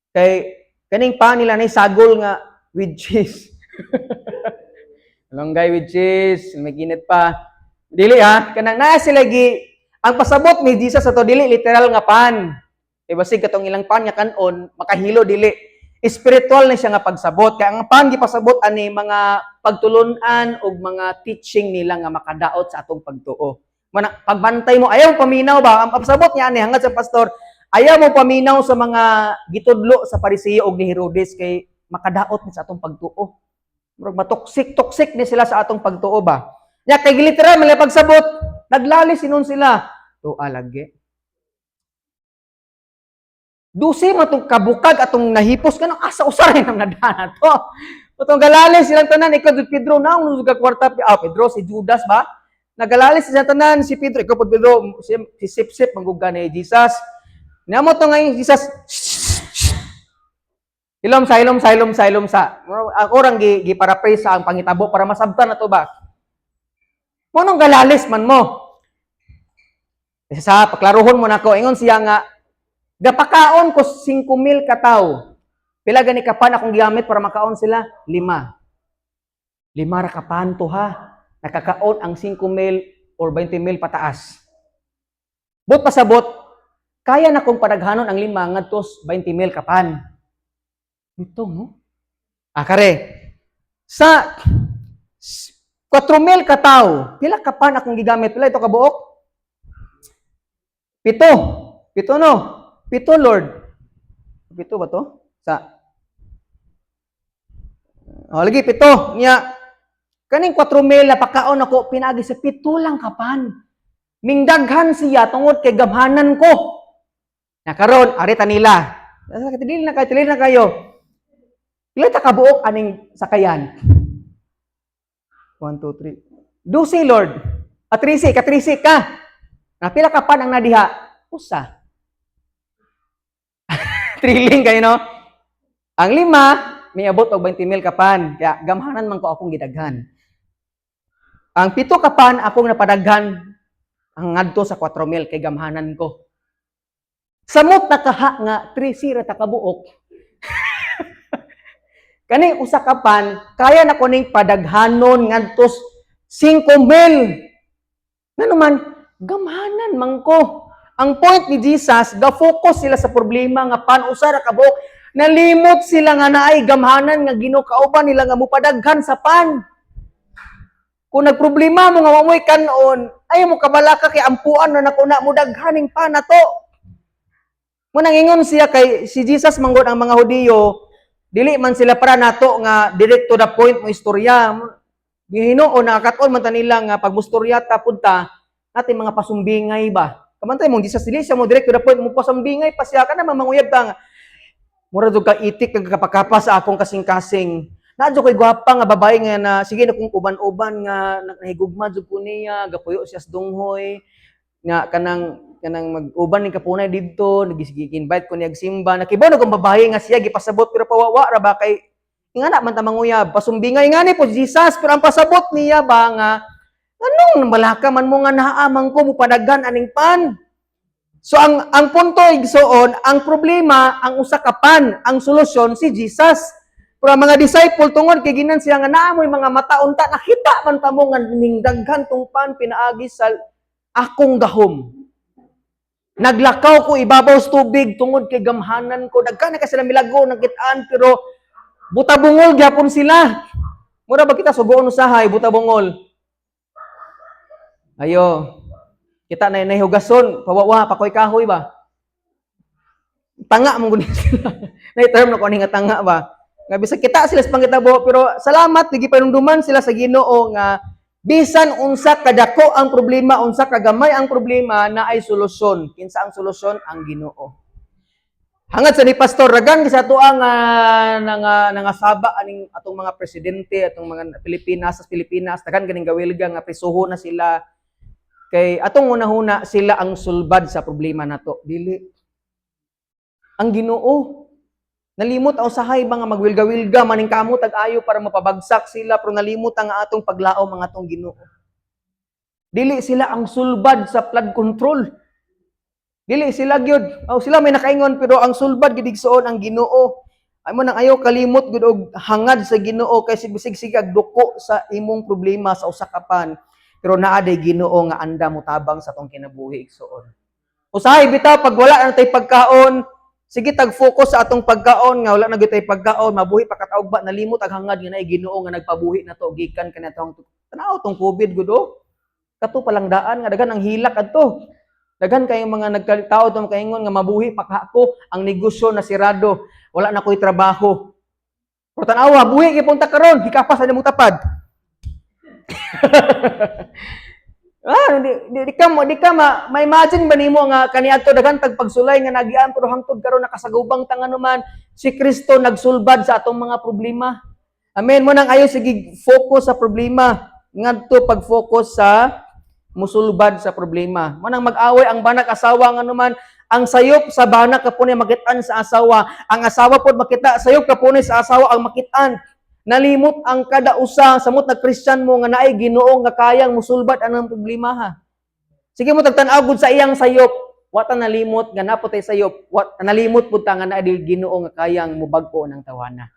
Kay kaning pan nila nay sagol nga with cheese. Malunggay with cheese, may ginit pa. Dili ha, kanang naa sila gi ang pasabot ni Jesus ato dili literal nga pan. Kay basig katong ilang pan nga kanon, makahilo dili. Spiritual na siya nga pagsabot. Kaya ang pan gipasabot ani mga pagtulunan og mga teaching nila nga makadaot sa atong pagtuo. Mana, pagbantay mo, ayaw paminaw ba? Ang pasabot niya ani hangad sa pastor, ayaw mo paminaw sa mga gitudlo sa Pariseo og ni Herodes kay makadaot ni sa atong pagtuo. Murag matoxic, toxic ni sila sa atong pagtuo ba. Nya kay literal man pagsabot, naglalis sinon sila. Tuwa lagi. 12 man tong kabukag atong nahipos, kanang asa usaray nang nadana to. Atong galalis silang tanan, ikaw Pedro na ang ka kwarta, Pedro, si Judas ba? Nagalalis silang tanan si Pedro, ikaw pud Pedro, si Sip-sip mangguga ni Jesus. Namo to ngayon Jesus. Hilom sa, hilom sa, hilom sa, hilom sa. Ako rang gi paraphrase sa ang pangitabo para masabtan na to ba. Mo nung galalis man mo. Isa sa paklaruhon mo nako, ingon siya nga gapakaon ko 5,000 ka tawo. Pila gani ka pan akong gigamit para makaon sila? Lima. Lima ra ka pan to ha. Nakakaon ang 5,000 or 20,000 pataas. But pasabot, kaya na kong padaghanon ang lima ngadto 20,000 ka pan. Ito, no? Ah, kare. Sa 4,000 ka tao, pila ka pan akong gigamit? Pila ito kabuok? Pito. Pito, no? Pito, Lord. Pito ba to? Sa Oh, lagi pito. Nya kaning 4,000 na pakaon ako pinaagi sa pito lang ka pan. Mingdaghan siya tungod kay gamhanan ko. Na karon ari ta nila. Dili na kayo, dili na kayo. Pila ta kabuok aning sakayan? 1, 2, 3. 12, Lord. At 13, ka-13 ka. Na pila ka pan ang nadiha? Usa. Thrilling kayo, no? Ang lima, may abot og 20 mil ka pan. Kaya gamhanan man ko, akong gidaghan. Ang pito ka pan akong napadaghan ang ngadto sa 4 mil kay gamhanan ko. Samot na kaha nga 13 ra ta kabuok. Kaning usa ka pan, kaya na ko ning padaghanon ngadto 5 mil. Ngano man, gamhanan man ko. Ang point ni Jesus, ga-focus sila sa problema nga pan usa ra kabuok. Nalimot sila nga naay gamhanan nga Ginoo kauban nila nga mupadaghan sa pan. Kung nagproblema mo nga wa mo'y kanon, ay mo kabalaka kay ampuan na nako na mo daghaning pan nato. Mo nangingon siya kay si Jesus manggod ang mga Hudiyo, dili man sila para nato nga direct to the point mo istorya. Gihinoo nakakat-on man ta nila nga pag mustorya ta pud ta natin mga pasumbingay ba. Kamantay mong Jesus, dili siya mo direct to the point mo, pasumbingay pa siya kana manguyab ta nga mura jud ka itik kag kapakapa sa akong kasing-kasing. Naa jud ko'y gwapa nga babae nga na sige na kung uban-uban nga nahigugma jud ko niya, gapuyo siya sa dunghoy nga kanang kanang mag-uban ning kapunay didto, nagisigi invite ko niya simba. Nakibaw na kong babae nga siya gipasabot pero pawawa ra ba kay ingana man ta manguyab. Pasumbingay nga ni po Jesus, pero ang pasabot niya ba nga anong malaka man mo nga naa man ko mupadaghan aning pan. So ang punto, igsoon, ang problema ang usa ka pan, ang solusyon si Jesus. Pero ang mga disciple, tungod kay ginan siya nga naa mo'y mga mata, unta nakita man ta mo nga ningdaghan tong pan pinaagi sa akong gahom. Naglakaw ko ibabaw sa tubig tungod kay gamhanan ko. Daghan na ka sila milagro nakitaan pero buta bungol gyapon sila. Mura ba kita sugoon usahay buta bungol? Ayo. Kita na nahihugason, pawawa, pakoy kahoy ba? Tanga mo gud sila. Na term na ko ani nga tanga ba? Nga bisag kita sila sa pangitabo pero salamat gipanumduman sila sa Ginoo nga bisan unsa kadako ang problema, unsa kagamay ang problema, na ay solusyon. Kinsa ang solusyon? Ang Ginoo. Hangad sa ni Pastor Ragan sa ato ang nangasaba aning atong mga presidente, atong mga Pilipinas sa Pilipinas, daghan ganing gawilga nga prisuho na sila kay atong unahuna sila ang sulbad sa problema nato. Dili. Ang Ginoo. Nalimot ang usahay ba nga magwilga-wilga maning kamot ag ayo para mapabagsak sila, pero nalimot ang atong paglaom ang atong Ginoo. Dili sila ang sulbad sa flood control. Dili sila gyud. Oh, sila may nakaingon pero ang sulbad gid, igsoon, ang Ginoo. Ay mo nang ayaw kalimot gud og hangad sa Ginoo kay bisig sige ag duko sa imong problema sa usa ka pan. Pero naa day Ginoo nga anda mo tabang sa atong kinabuhi, igsoon. Usahay bitaw pag wala na tay pagkaon, sige tag focus sa atong pagkaon nga wala na gyud tay pagkaon, mabuhi pa kataog ba, nalimot ang hangad nga naay Ginoo nga nagpabuhi nato gikan kanatong tanaw tong COVID gud oh. Kato palang daan nga daghan ang hilak adto. Daghan kayong mga nagkatao tong kaingon nga mabuhi pa ka ako, ang negosyo na sirado, wala na ko'y trabaho. Pero tanawa, buhi gyud punta karon, hikapas sa imong tapad. Ah, di ka ma, ma-imagine ba nimo nga kaniadto daghan tag pagsulay nga nagian pero hangtod karon nakasagubang ta nganuman si Kristo nagsulbad sa atong mga problema. Amen mo nang ayo sige focus sa problema ngadto pag-focus sa musulbad sa problema. Mo nang mag-away ang banak asawa nganuman ang sayop sa banak kapunay makitaan sa asawa, ang asawa pod makita sayop kapunay sa asawa ang makitaan. Nalimot ang kada usa samot na Christian mo nga naay Ginoo nga kayang musulbad anang problema ha. Sige mo tagtan-aw gud sa iyang sayop. Wa ta nalimot nga naa pod tay sayop. Wa nalimot pud ta nga naay Ginoo nga kayang mubag-o ng tawana.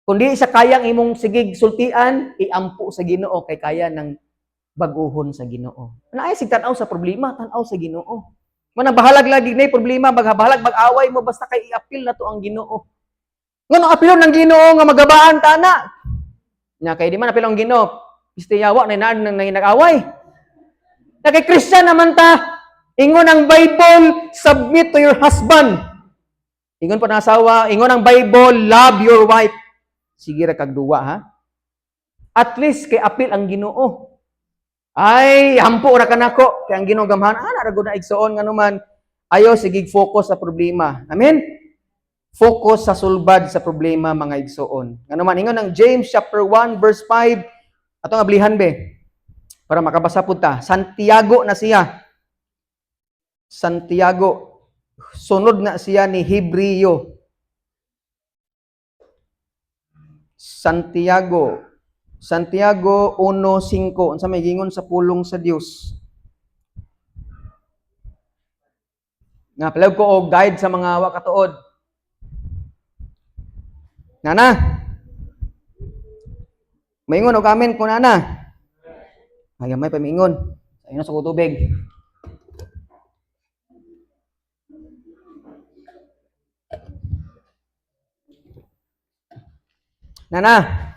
Kung di siya kayang imong sigig sultian, iampo sa Ginoo kay kaya ng bag-uhon sa Ginoo. Naay sig tan-aw sa problema, tan-aw sa Ginoo. Manang bahalag lagi na problema, baghabalag mag-away mo basta kay iapil na to ang Ginoo. Ngano apilon ng Ginoo nga magabaan ta na? Nya kay di man apil ang Ginoo, istiyawa na naan nang nag-away. Na kay Christian naman ta, ingon ang Bible, submit to your husband. Ingon pa ng asawa, ingon ang Bible, love your wife. Sige ra kag duwa ha. At least kay apil ang Ginoo. Ay, hampo ra kanako kay ang Ginoo gamhan. Ah, na ra gud na, igsoon, nganuman ayo sige focus sa problema. Amen. Focus sa sulbad sa problema, mga igsoon. Nganuman ingon ang James chapter 1 verse 5, atong ablihan be para makabasa pud ta. Santiago na siya. Santiago, sunod na siya ni Hebreo. Santiago. Santiago 1:5, unsa may gingon sa pulong sa Dios? Nga palag ko og guide sa mga wa katuod. Nana. Maingon og amen ko nana. Ay, may pamingon. Sa inyo sa tubig. Nana.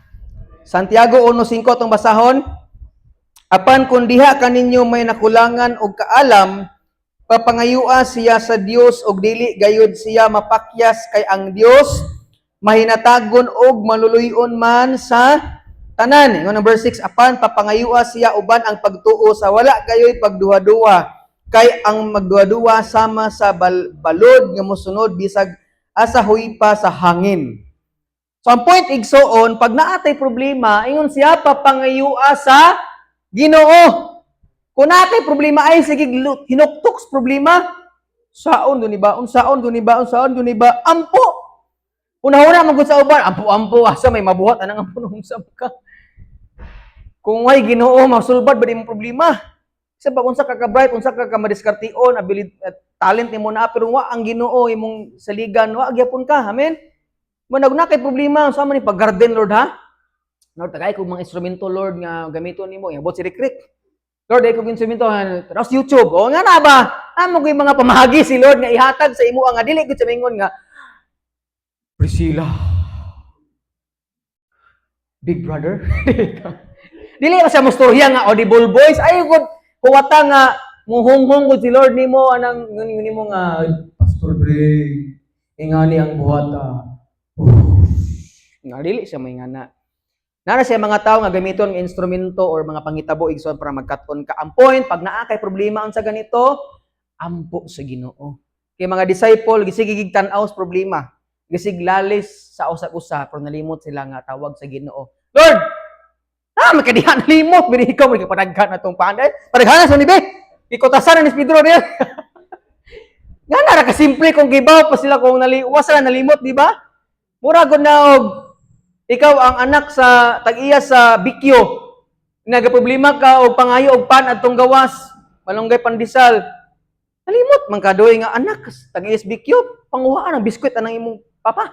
Santiago 1:5 atong basahon. "Apan kung diha kaninyo may nakulangan og kaalam, papangayua siya sa Dios og dili gayud siya mapakyas, kay ang Dios mahinatagon og maluluyon man sa tanan." Ingon ang verse 6, "Apan papangayua siya uban ang pagtuo sa wala gayoy pagduha-duha, kay ang magduha-duha sama sa balod nga mosunod bisag asa huypa sa hangin." So ang point, igsoon, pag naa tay problema, ingon siya, papangayua sa Ginoo. Kung naa kay problema ay sige hinuktok sa problema, saon do ni ba? Unsaon do ni ba? Unsaon do ni ba? Ampo. Una-una man gud sa uban, ampo-ampo, asa may mabuhat anang ampo nung ka. Kung way Ginoo, masulbad ba di imong problema? Sa pag unsa ka ka bright, unsa ka ka madiskarteon, ability, talent nimo na, pero wa ang Ginoo imong saligan, wa gyapon ka. Amen. Mo na kay problema, unsa man ni pag-garden, Lord, ha? Lord, tagay kog mga instrumento, Lord, nga gamiton nimo, iabot si Rick Rick. Lord, ay kog instrumento, tapos YouTube. O nga na ba? Amo ko yung mga pamagi si Lord nga ihatag sa imo nga dili gud sa mingon nga Priscilla. Big Brother. Dili ba siya mustorya nga audible voice? Ay gud huwata nga muhunghong gud si Lord nimo anang nimo nga Pastor Dre. Ingani ang buhata. Nga dili siya may ngana. Nara siya mga tao nga gamiton nga instrumento or mga pangitabo, igsoon, para magkat-on ka. Ang point, pag naa kay problema unsa ganito, ampo sa Ginoo. Kay mga disciple gisige gig tan-aw sa problema. Gisig lalis sa usa-usa pero nalimot sila nga tawag sa Ginoo. "Lord, makadiha nalimot bini ikaw may kapadaghan na tong panday. Padaghan sa ni be. Ikutasan na ni Pedro niya." Nga nara ka simple kung gibaw pa sila kung wa sila nalimot, di ba? Mura gud na og ikaw ang anak sa tag-iya sa bikyo. Nagaproblema ka og pangayo og pan adtong gawas, malunggay, pandesal. Nalimot man kadoy nga anak tag-iya sa bikyo, panguhaan ang biskwit anang imong papa.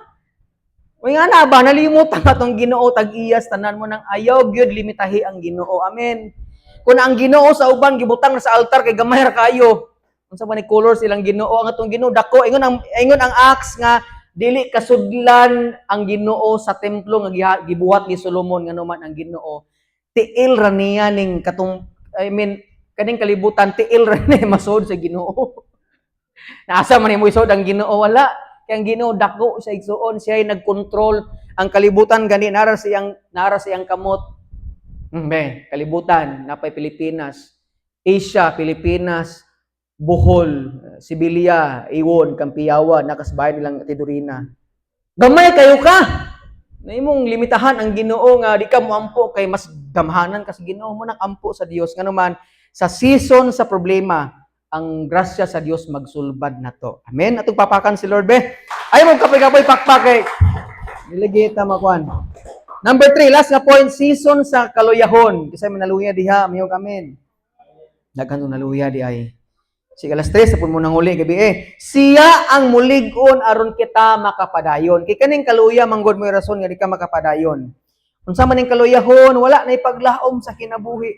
Uy nga na ba, nalimot ang atong Ginoo tag-iyas tanan mo nang ayaw gyud limitahi ang Ginoo. Amen. Kung ang Ginoo sa uban gibutang na sa altar kay gamay ra kayo. Unsa man ni colors ilang Ginoo, ang atong Ginoo dako. Ingon ang Acts nga dili kasudlan ang Ginoo sa templo nga gibuhat ni Solomon, ngano man ang Ginoo tiil ra niya ning katong, I mean, kaning kalibutan tiil ra ni masod sa Ginoo. Naasa man nimo isod ang Ginoo? Wala. Kay ang Ginoo dako sa, igsuon, siya ay nagkontrol ang kalibutan gani nara siyang kamot. Be, kalibutan napay Pilipinas, Asia, Pilipinas, Bohol, Sibilia, Iwon, Kampiyawa, nakasbayan nilang Tidurina. Gamay kayo ka. Na imong limitahan ang Ginoo nga di ka moampo kay mas gamhanan ka sa Ginoo mo nang ampo sa Dios, ngano man sa season sa problema ang grasya sa Dios magsulbad nato. Amen. Atong papakan si Lord, be. Ay mo kapoy-kapoy pakpak kay nilagi ta makuan. Number 3, last nga point, season sa kaluyahon. Kasi may naluya diha, mayo amen. Daghan tong naluya di ay. Si alas 3 sa mo nang uli gabi eh. Siya ang mulig-on aron kita makapadayon. Kay kaning kaluya manggod mo rason nga di ka makapadayon. Unsa man ning kaluyahon, wala na ipaglaom sa kinabuhi.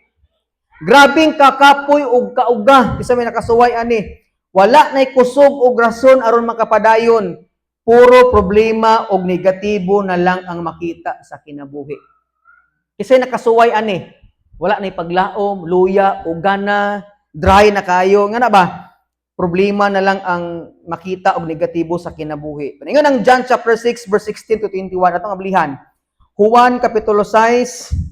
Grabing kakapoy og kauga, bisa may nakasuway ani. Wala na kusog og rason aron makapadayon. Puro problema og negatibo na lang ang makita sa kinabuhi. Kasi nakasuway ani. Wala na ipaglaom, luya, ugana, dry na kayo. Nga na ba? Problema na lang ang makita og negatibo sa kinabuhi. Ingon ang John chapter 6 verse 16 to 21 atong ablihan. Juan kapitulo 6.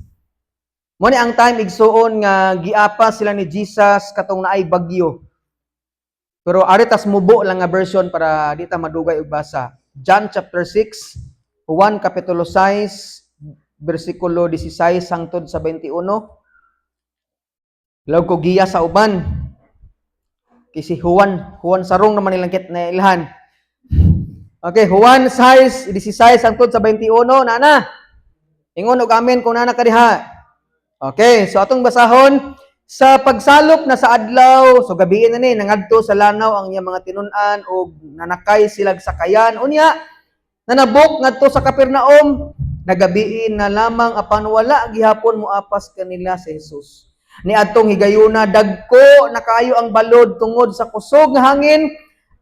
Mo ni ang time, igsuon, nga giapa sila ni Jesus katong naay bagyo. Pero ari tas mubo lang nga version para di ta madugay og basa. John chapter 6, Juan kapitulo 6 bersikulo 16 hangtod sa 21. Lawag ko giya sa uban. Kay si Juan, Juan Sarong naman nilang kit na ilhan. Okay, Juan 6, 16 hangtod sa 21, nana. Ingon og amen kung nana ka diha. Okay, so atong basahon sa pagsalop na sa adlaw, so gabi na ni nangadto sa lanaw ang iyang mga tinun-an og nanakay sila sakayan. Unya, nanabok ngadto sa Capernaum, nagabiin na lamang apan wala gihapon moapas kanila si Jesus. Niadtong higayuna, dagko na kaayo ang balod tungod sa kusog nga hangin.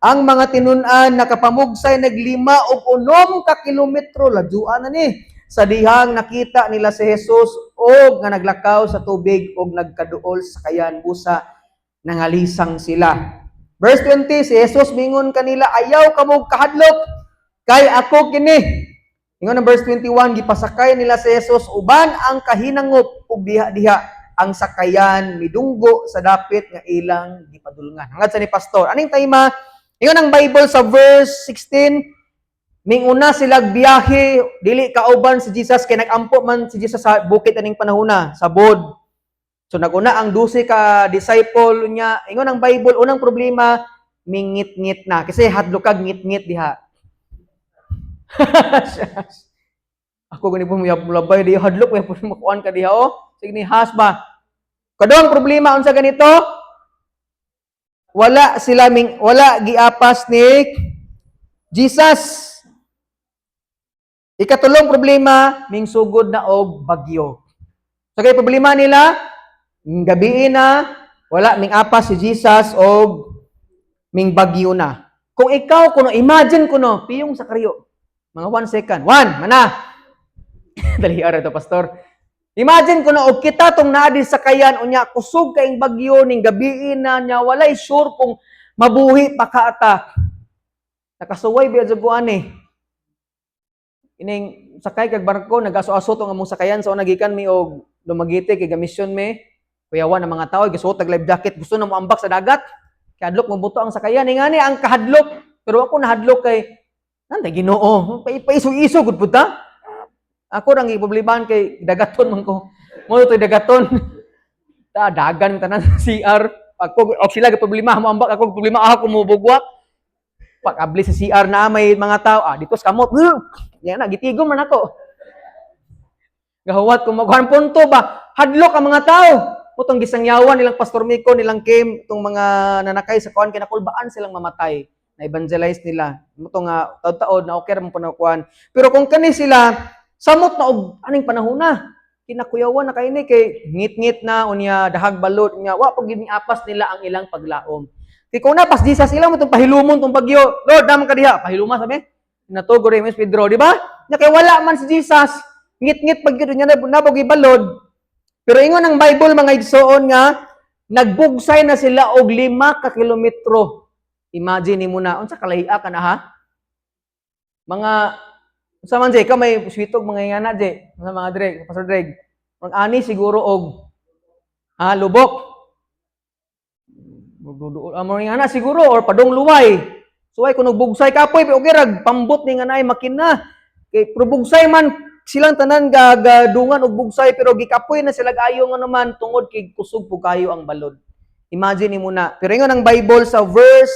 Ang mga tinun-an nakapamugsay nag 56 ka kilometro, ladyoan na ni. Sa dihang nakita nila si Jesus og nga naglakaw sa tubig og nagkaduol sa sakayan, busa nangalisang sila. Verse 20, si Jesus mingon kanila, "Ayaw kamo kahadlok, kay ako kini." Ingon ang verse 21, gipasakay nila si Jesus uban ang kahinangop ug diha-diha ang sakayan midunggo sa dapit nga ilang gipadulngan. Hangad sa ni pastor. Aning time, ingon ang Bible sa verse 16, minguna sila biyahe, dili kauban si Jesus kay nagampo man si Jesus sa bukid aning panahona, sa bod. So naguna ang 12 ka disciple niya. Ingon ang Bible, unang problema, mingit-ngit na. Kasi hadlok kag ngit-ngit diha. Ako gani po mulabay di hadlok may po makuan ka diha, oh. Sige ni has ba. Kaduhang problema unsa ganito? Wala sila ming wala giapas ni Jesus. Ikatulong problema, ming sugod na og bagyo. So kay problema nila, gabii na, wala ming apas si Jesus og ming bagyo na. Kung ikaw kuno, imagine kuno, piyong sa karyo. Mga 1 second. One, mana. Dali ara to, pastor. Imagine kuno og kita tong naa di sakayan, unya kusog kaing bagyo ning gabii na nya walay sure kung mabuhi pa ka ata. Nakasuway biya jud ko ani. Ining sakay kag barko, nagaso-aso tong among sakayan sa una gikan mi og Dumaguete kay gamisyon mi. Kuyawan ang mga tao gisuot og life jacket, gusto na moambak sa dagat. Kahadlok mobuto ang sakayan. Ingani ang kahadlok. Pero ako nahadlok kay nanday Ginoo. Paisog-isog gud pud ta. Ako rang iproblemahan kay dagaton man ko. Mo to'y dagaton. Ta dagan tanan sa CR. Ako og sila problema mo ambak, ako problema ako mo bugwak. Pag abli sa CR na may mga tao, ah, dito sa kamot. Yan na gitigom man ako. Gahuwat ko magkuhan punto ba? Hadlok ang mga tao. Mutong gisangyawan nilang Pastor Miko, nilang Kim, itong mga nanakay sa kuan kinakulbaan silang mamatay. Na evangelize nila. Mutong nga taod-taod na okay ra mo panakuan. Pero kung kani sila samot na og aning panahon na kinakuyawan na kay ni kay ngit-ngit na, unya dahag balot nya wa pag apas nila ang ilang paglaom. Kay kung napas Jesus, ilang mo itong pahilumon tong bagyo. "Lord, naman ka diha." Pahiluma sabi. Natugo rin Pedro, di ba? Nya kay wala man si Jesus, ngit-ngit pag yun niya nabog balod. Pero ingon ang Bible, mga igsoon, nga nagbugsay na sila og 5 ka kilometro. Imagine mo na, unsa kalahia ka na ha? Mga unsa man jay ka may switog mga ingana jay, sa mga Dreg, Pastor Dreg. Ang ani siguro og ha lubok. Ang mga ingana siguro or padong luway. Suway kung bugsay kapoy okay rag pambot ni nga naay makina. Kay pero bugsay man silang tanan gadungan og bugsay, pero gikapoy na sila ayo nga naman tungod kay kusog po kayo ang balod. Imagine nimo na. Pero ingon ang Bible sa verse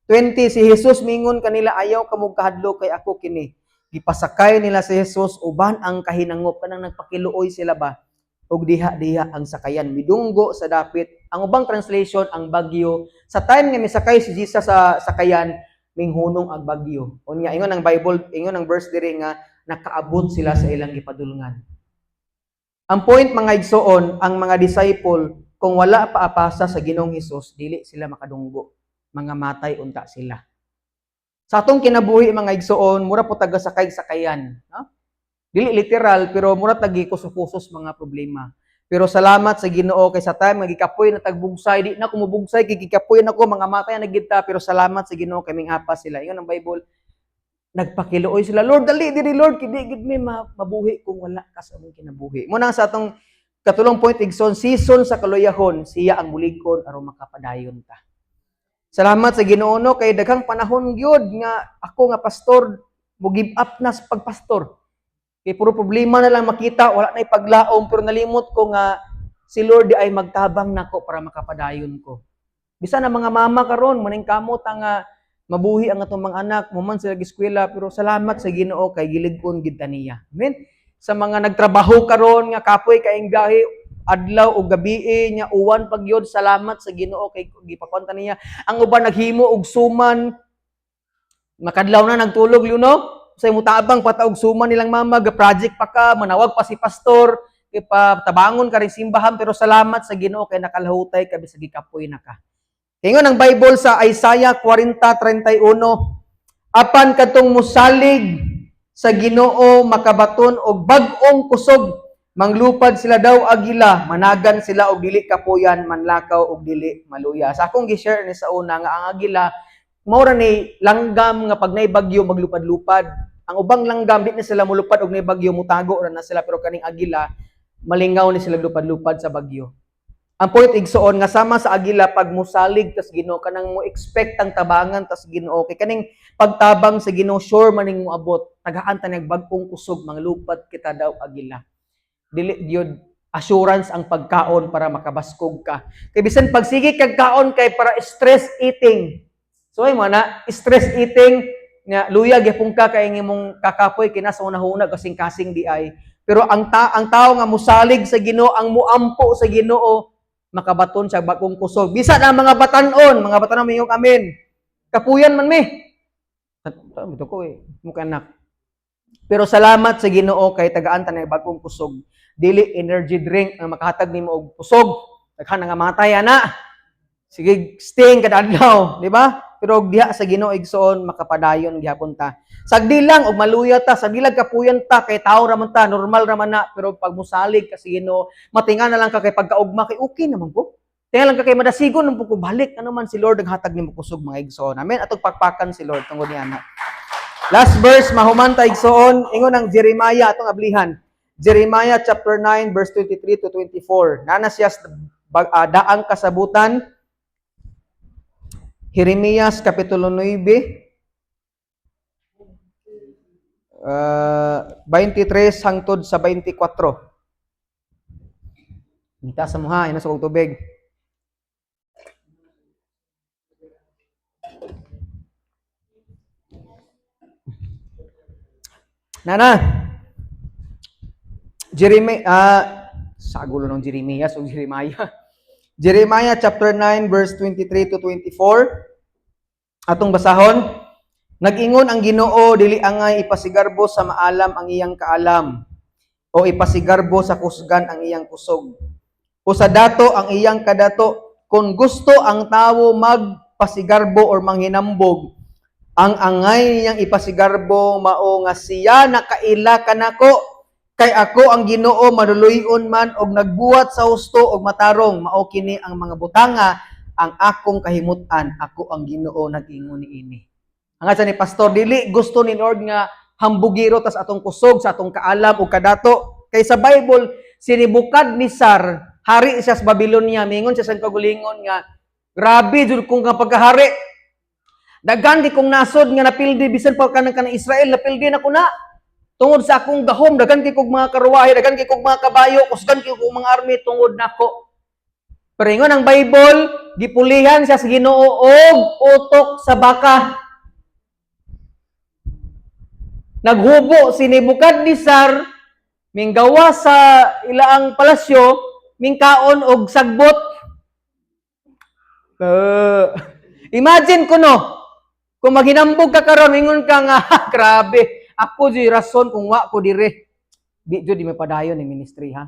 20, si Jesus mingon kanila, "Ayaw kamo kahadlok kay ako kini." Gipasakay nila si Jesus uban ang kahinangop, kanang nagpakiluoy sila ba. Ug diha-diha ang sakayan midunggo sa dapit. Ang ubang translation, ang bagyo. Sa time nga misakay si Jesus sa sakayan, minghunong ang bagyo. Unya ingon ang Bible, ingon ang verse diri nga nakaabot sila sa ilang gipadulngan. Ang point, mga igsoon, ang mga disciple kung wala pa apasa sa Ginoong Hesus, dili sila makadunggo. Mga matay unta sila. Sa atong kinabuhi, mga igsoon, mura po taga sakay sakayan, no? Dili literal pero mura tagi kusos mga problema. Pero salamat sa Ginoo kay sa time nga gikapoy na tagbugsay, di na ko mobugsay kay gikapoy na ko, mga matay na gid ta, pero salamat sa Ginoo kay mingapas sila. Ingon ang Bible, nagpakiluoy sila, "Lord, dali diri Lord, kay di gid mi mabuhi kung wala ka sa among kinabuhi." Mo nang sa atong katulong point, igsoon, season sa kaluyahon, siya ang muligkon aron makapadayon ta. Salamat sa Ginoo no kay daghang panahon gyud nga ako nga pastor mo give up na sa pagpastor. Kay puro problema na lang makita, wala na ipaglaom, pero nalimot ko nga si Lord di ay magtabang nako para makapadayon ko. Bisan ang mga mama karon maning kamot ang mabuhi ang atong mga anak, mo man sila eskwela, pero salamat sa Ginoo kay gilig-on gid ta niya. Amen. Sa mga nagtrabaho karon nga kapoy kaing biyahe adlaw o gabi nya uwan pag yun, salamat sa Ginoo kay gipakuan ta niya. Ang uban naghimo og suman, makadlaw na nagtulog luno sa imo tabang pa ta og suman nilang mama, ga project pa ka, manawag pa si pastor kay pa tabangon ka rin simbahan, pero salamat sa Ginoo kay nakalahutay ka bisag gikapoy na ka. Ingon ang Bible sa Isaiah 40:31, apan kadtong musalig sa Sa Ginoo makabaton og bag-ong kusog. Manglupad sila daw agila, managan sila og dili kapuyan, manlakaw og dili maluya. Sa akong gi-share ni sa una nga ang agila mao ra ni langgam nga pag naay bagyo maglupad-lupad. Ang ubang langgam di na sila mulupad og naay bagyo, mutago ra na sila, pero kaning agila malingaw ni sila lupad-lupad sa bagyo. Ang point, igsoon, nga sama sa agila, pag musalig tas Ginoo, kanang mo expect ang tabangan tas Ginoo, kay kaning pagtabang sa Ginoo sure maning moabot, tagaan ta nag bag-ong kusog, manglupad kita daw agila. Dili gyud assurance ang pagkaon para makabaskog ka. Kay bisan pagsige kag kaon kay para stress eating. So ay mo na stress eating nga luya gyapon ka kay imong kakapoy kina sa una-una kasing-kasing di ay. Pero ang tao nga musalig sa Ginoo, ang muampo sa Ginoo, makabaton siya bagong kusog. Bisan ang mga batanon mingong amen. Kapuyan man mi. Ito ko eh, mukha anak. Pero salamat sa Ginoo kay tagaan ta ng bagong kusog. Dili energy drink ang makahatag nimo og kusog. Daghan nga matay ana. Sige, sting kada adlaw, di ba? Pero og diha sa Ginoo, igsoon, makapadayon gihapon ta. Sagdi lang og maluya ta, sagdi lang kapuyan ta kay tao ra man ta, normal ra man na, pero pag musalig ka sa Ginoo, matinga na lang ka kay pagkaugma kay okay naman po. Tinga lang ka kay madasigon nang ko balik ano man si Lord naghatag nimo kusog, mga igsoon. Amen. Atong pakpakan si Lord tungod niya na. Last verse, mahuman ta, igsoon, ingon ang Jeremiah, atong ablihan. Jeremiah chapter 9 verse 23 to 24. Nana siya sa daang kasabutan. Jeremias kapitulo 9, 23 hangtod sa 24. Ngita sa muha, ina sa kong tubig. Nana, Jeremiah, sa gulo ng Jeremias o Jeremiah. Jeremiah chapter 9 verse 23 to 24. Atong basahon. Nag-ingon ang Ginoo, dili angay ipasigarbo sa maalam ang iyang kaalam o ipasigarbo sa kusgan ang iyang kusog o sa dato ang iyang kadato. Kung gusto ang tawo magpasigarbo or manghinambog, ang angay niyang ipasigarbo mao nga siya nakaila kanako, kay ako ang Ginoo maluluy-on man og nagbuhat sa husto og matarong. Mao kini ang mga butanga ang akong kahimut-an. Ako ang Ginoo nag-ingon niini. Ang sa ni pastor, dili gusto ni Lord nga hambugiro tas atong kusog sa atong kaalam ug kadato. Kay sa Bible, si Nebuchadnezzar, hari siya sa Babylonia, mingon siya sa kagulingon nga grabe jud kong nga pagkahari. Daghan di kong nasod nga napildi, bisan pa kanang kanang Israel napildi na ko na. Tungod sa akong gahom, daghan kay kog mga karwahe, daghan kay kog mga kabayo, kusgan kay kog mga army tungod nako. Pero ingon ang Bible, gipulihan siya sa Ginoo og utok sa baka. Naghubo si Nebuchadnezzar, minggawa sa ilaang palasyo, mingkaon og sagbot. Imagine ko no, kung maghinambog ka karon, mingon ka nga, "Grabe, ako di rason kung wa ko dire." Di jud di mapadayon ni ministry ha.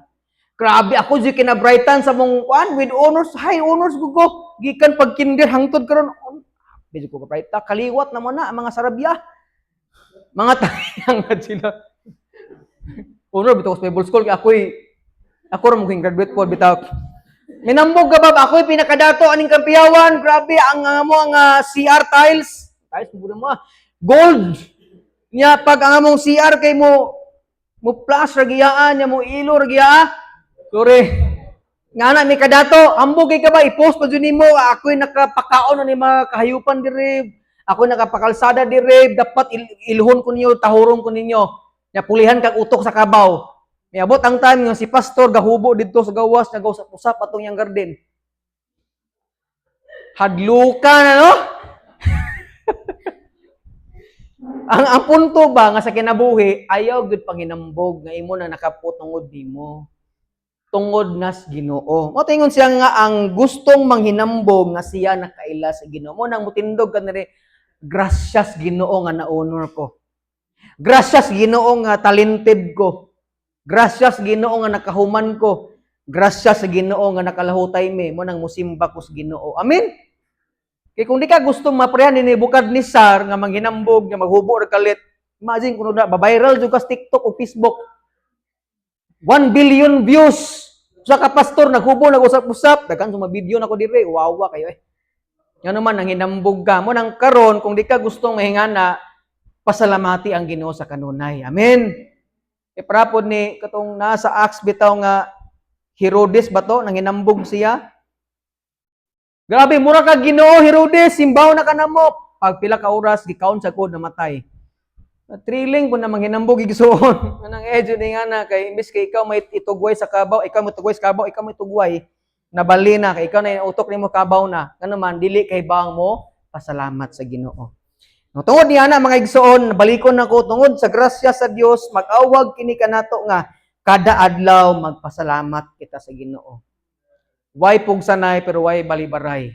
"Grabe, ako di kinabrightan sa mong kuan with honors, high honors gugo. Gikan pag kinder hangtod karon. Medyo ko kabrighta, kaliwat na mo na ang mga sarabya." Mga tayang na sila. Honor bitaw sa Bible school kay ako'y ako ra mo graduate po bitaw. Minambog ka ba? Ako'y pinakadato aning kampiyawan. Grabe ang mo ang CR tiles. Tiles mo mo. Ah. Gold. Nya pag ang among CR kay mo mo plus ra giyaan nya mo ilo ra giyaa. Sorry. Nga na may kadato, ambog kay ka ba i-post pa jud nimo, ako'y nakapakaon na ni mga kahayupan dire. Ako nakapakalsada dire, dapat ilhon ko ninyo, tahuron ko ninyo. Nya pulihan kag utok sa kabaw. Miabot ang time nga si pastor gahubo didto sa gawas, nagausap-usap atong iyang garden. Hadluka na no? Ang punto ba nga sa kinabuhi, ayaw gyud panghinambog nga imo na nakapot tungod nimo. Tungod nas Ginoo. Mo tingon siya nga ang gustong manghinambog nga siya nakaila sa Ginoo. Mo nang mutindog ka nire, gracias Ginoo nga na-honor ko. Gracias Ginoo nga talented ko. Gracias Ginoo nga nakahuman ko. Gracias sa Ginoo nga nakalahutay mi. Mo nang musimba ko sa Ginoo. Amen. Kay kung di ka gusto maprehan ni Nebuchadnezzar nga manghinambog nga maghubo ra kalit, Imagine kuno na ba-viral jud ka sa TikTok o Facebook. 1 billion views. Sa ka pastor naghubo, nag-usap-usap, daghan sa mga video nako dire, wawa kayo eh. Ngano man nanghinambog ka mo nang karon, kung di ka gustong mahingana, pasalamati ang Ginoo sa kanunay. Amen. E parapod ni katong nasa Acts bitaw nga Herodes ba to, nanghinambog siya. Grabe, mura ka Ginoo, Herodes, simbaw na ka namo. Pag pila ka oras gikaon sa kod, namatay. Thrilling po na manghinambog, igsuon. Anang edyo ni nga na kay imbis kay ikaw may itugway sa kabaw, ikaw mo tugway sa kabaw, ikaw mo itugway, nabali na kay ikaw na utok nimo kabaw na. Ngano man dili kay bang mo pasalamat sa Ginoo. No, tungod niya na, mga igsoon, balikon nako, tungod sa grasya sa Dios, mag-awag kini kanato nga kada adlaw magpasalamat kita sa Ginoo. Way pugsanay pero way balibaray.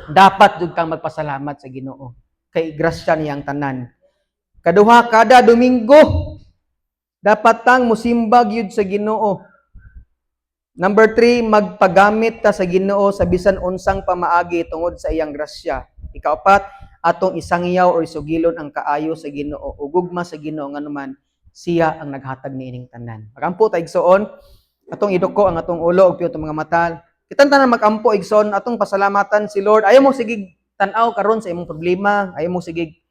Dapat jud kang magpasalamat sa Ginoo kay grasya niyang tanan. Kaduha, kada Domingo dapat tang musimba gyud sa Ginoo. Number 3, magpagamit ta sa Ginoo sa bisan unsang pamaagi tungod sa iyang grasya. Ikaapat, atong isangyaw or isugilon ang kaayo sa Ginoo o gugma sa Ginoo, nganuman siya ang naghatag niining tanan. Magampo ta, igsoon, atong iduko ang atong ulo ug piyot ang mga mata. Kitang tanan magampo, igsoon, atong pasalamatan si Lord. Ayaw mo sige tan-aw karon sa imong problema, ayaw mo sige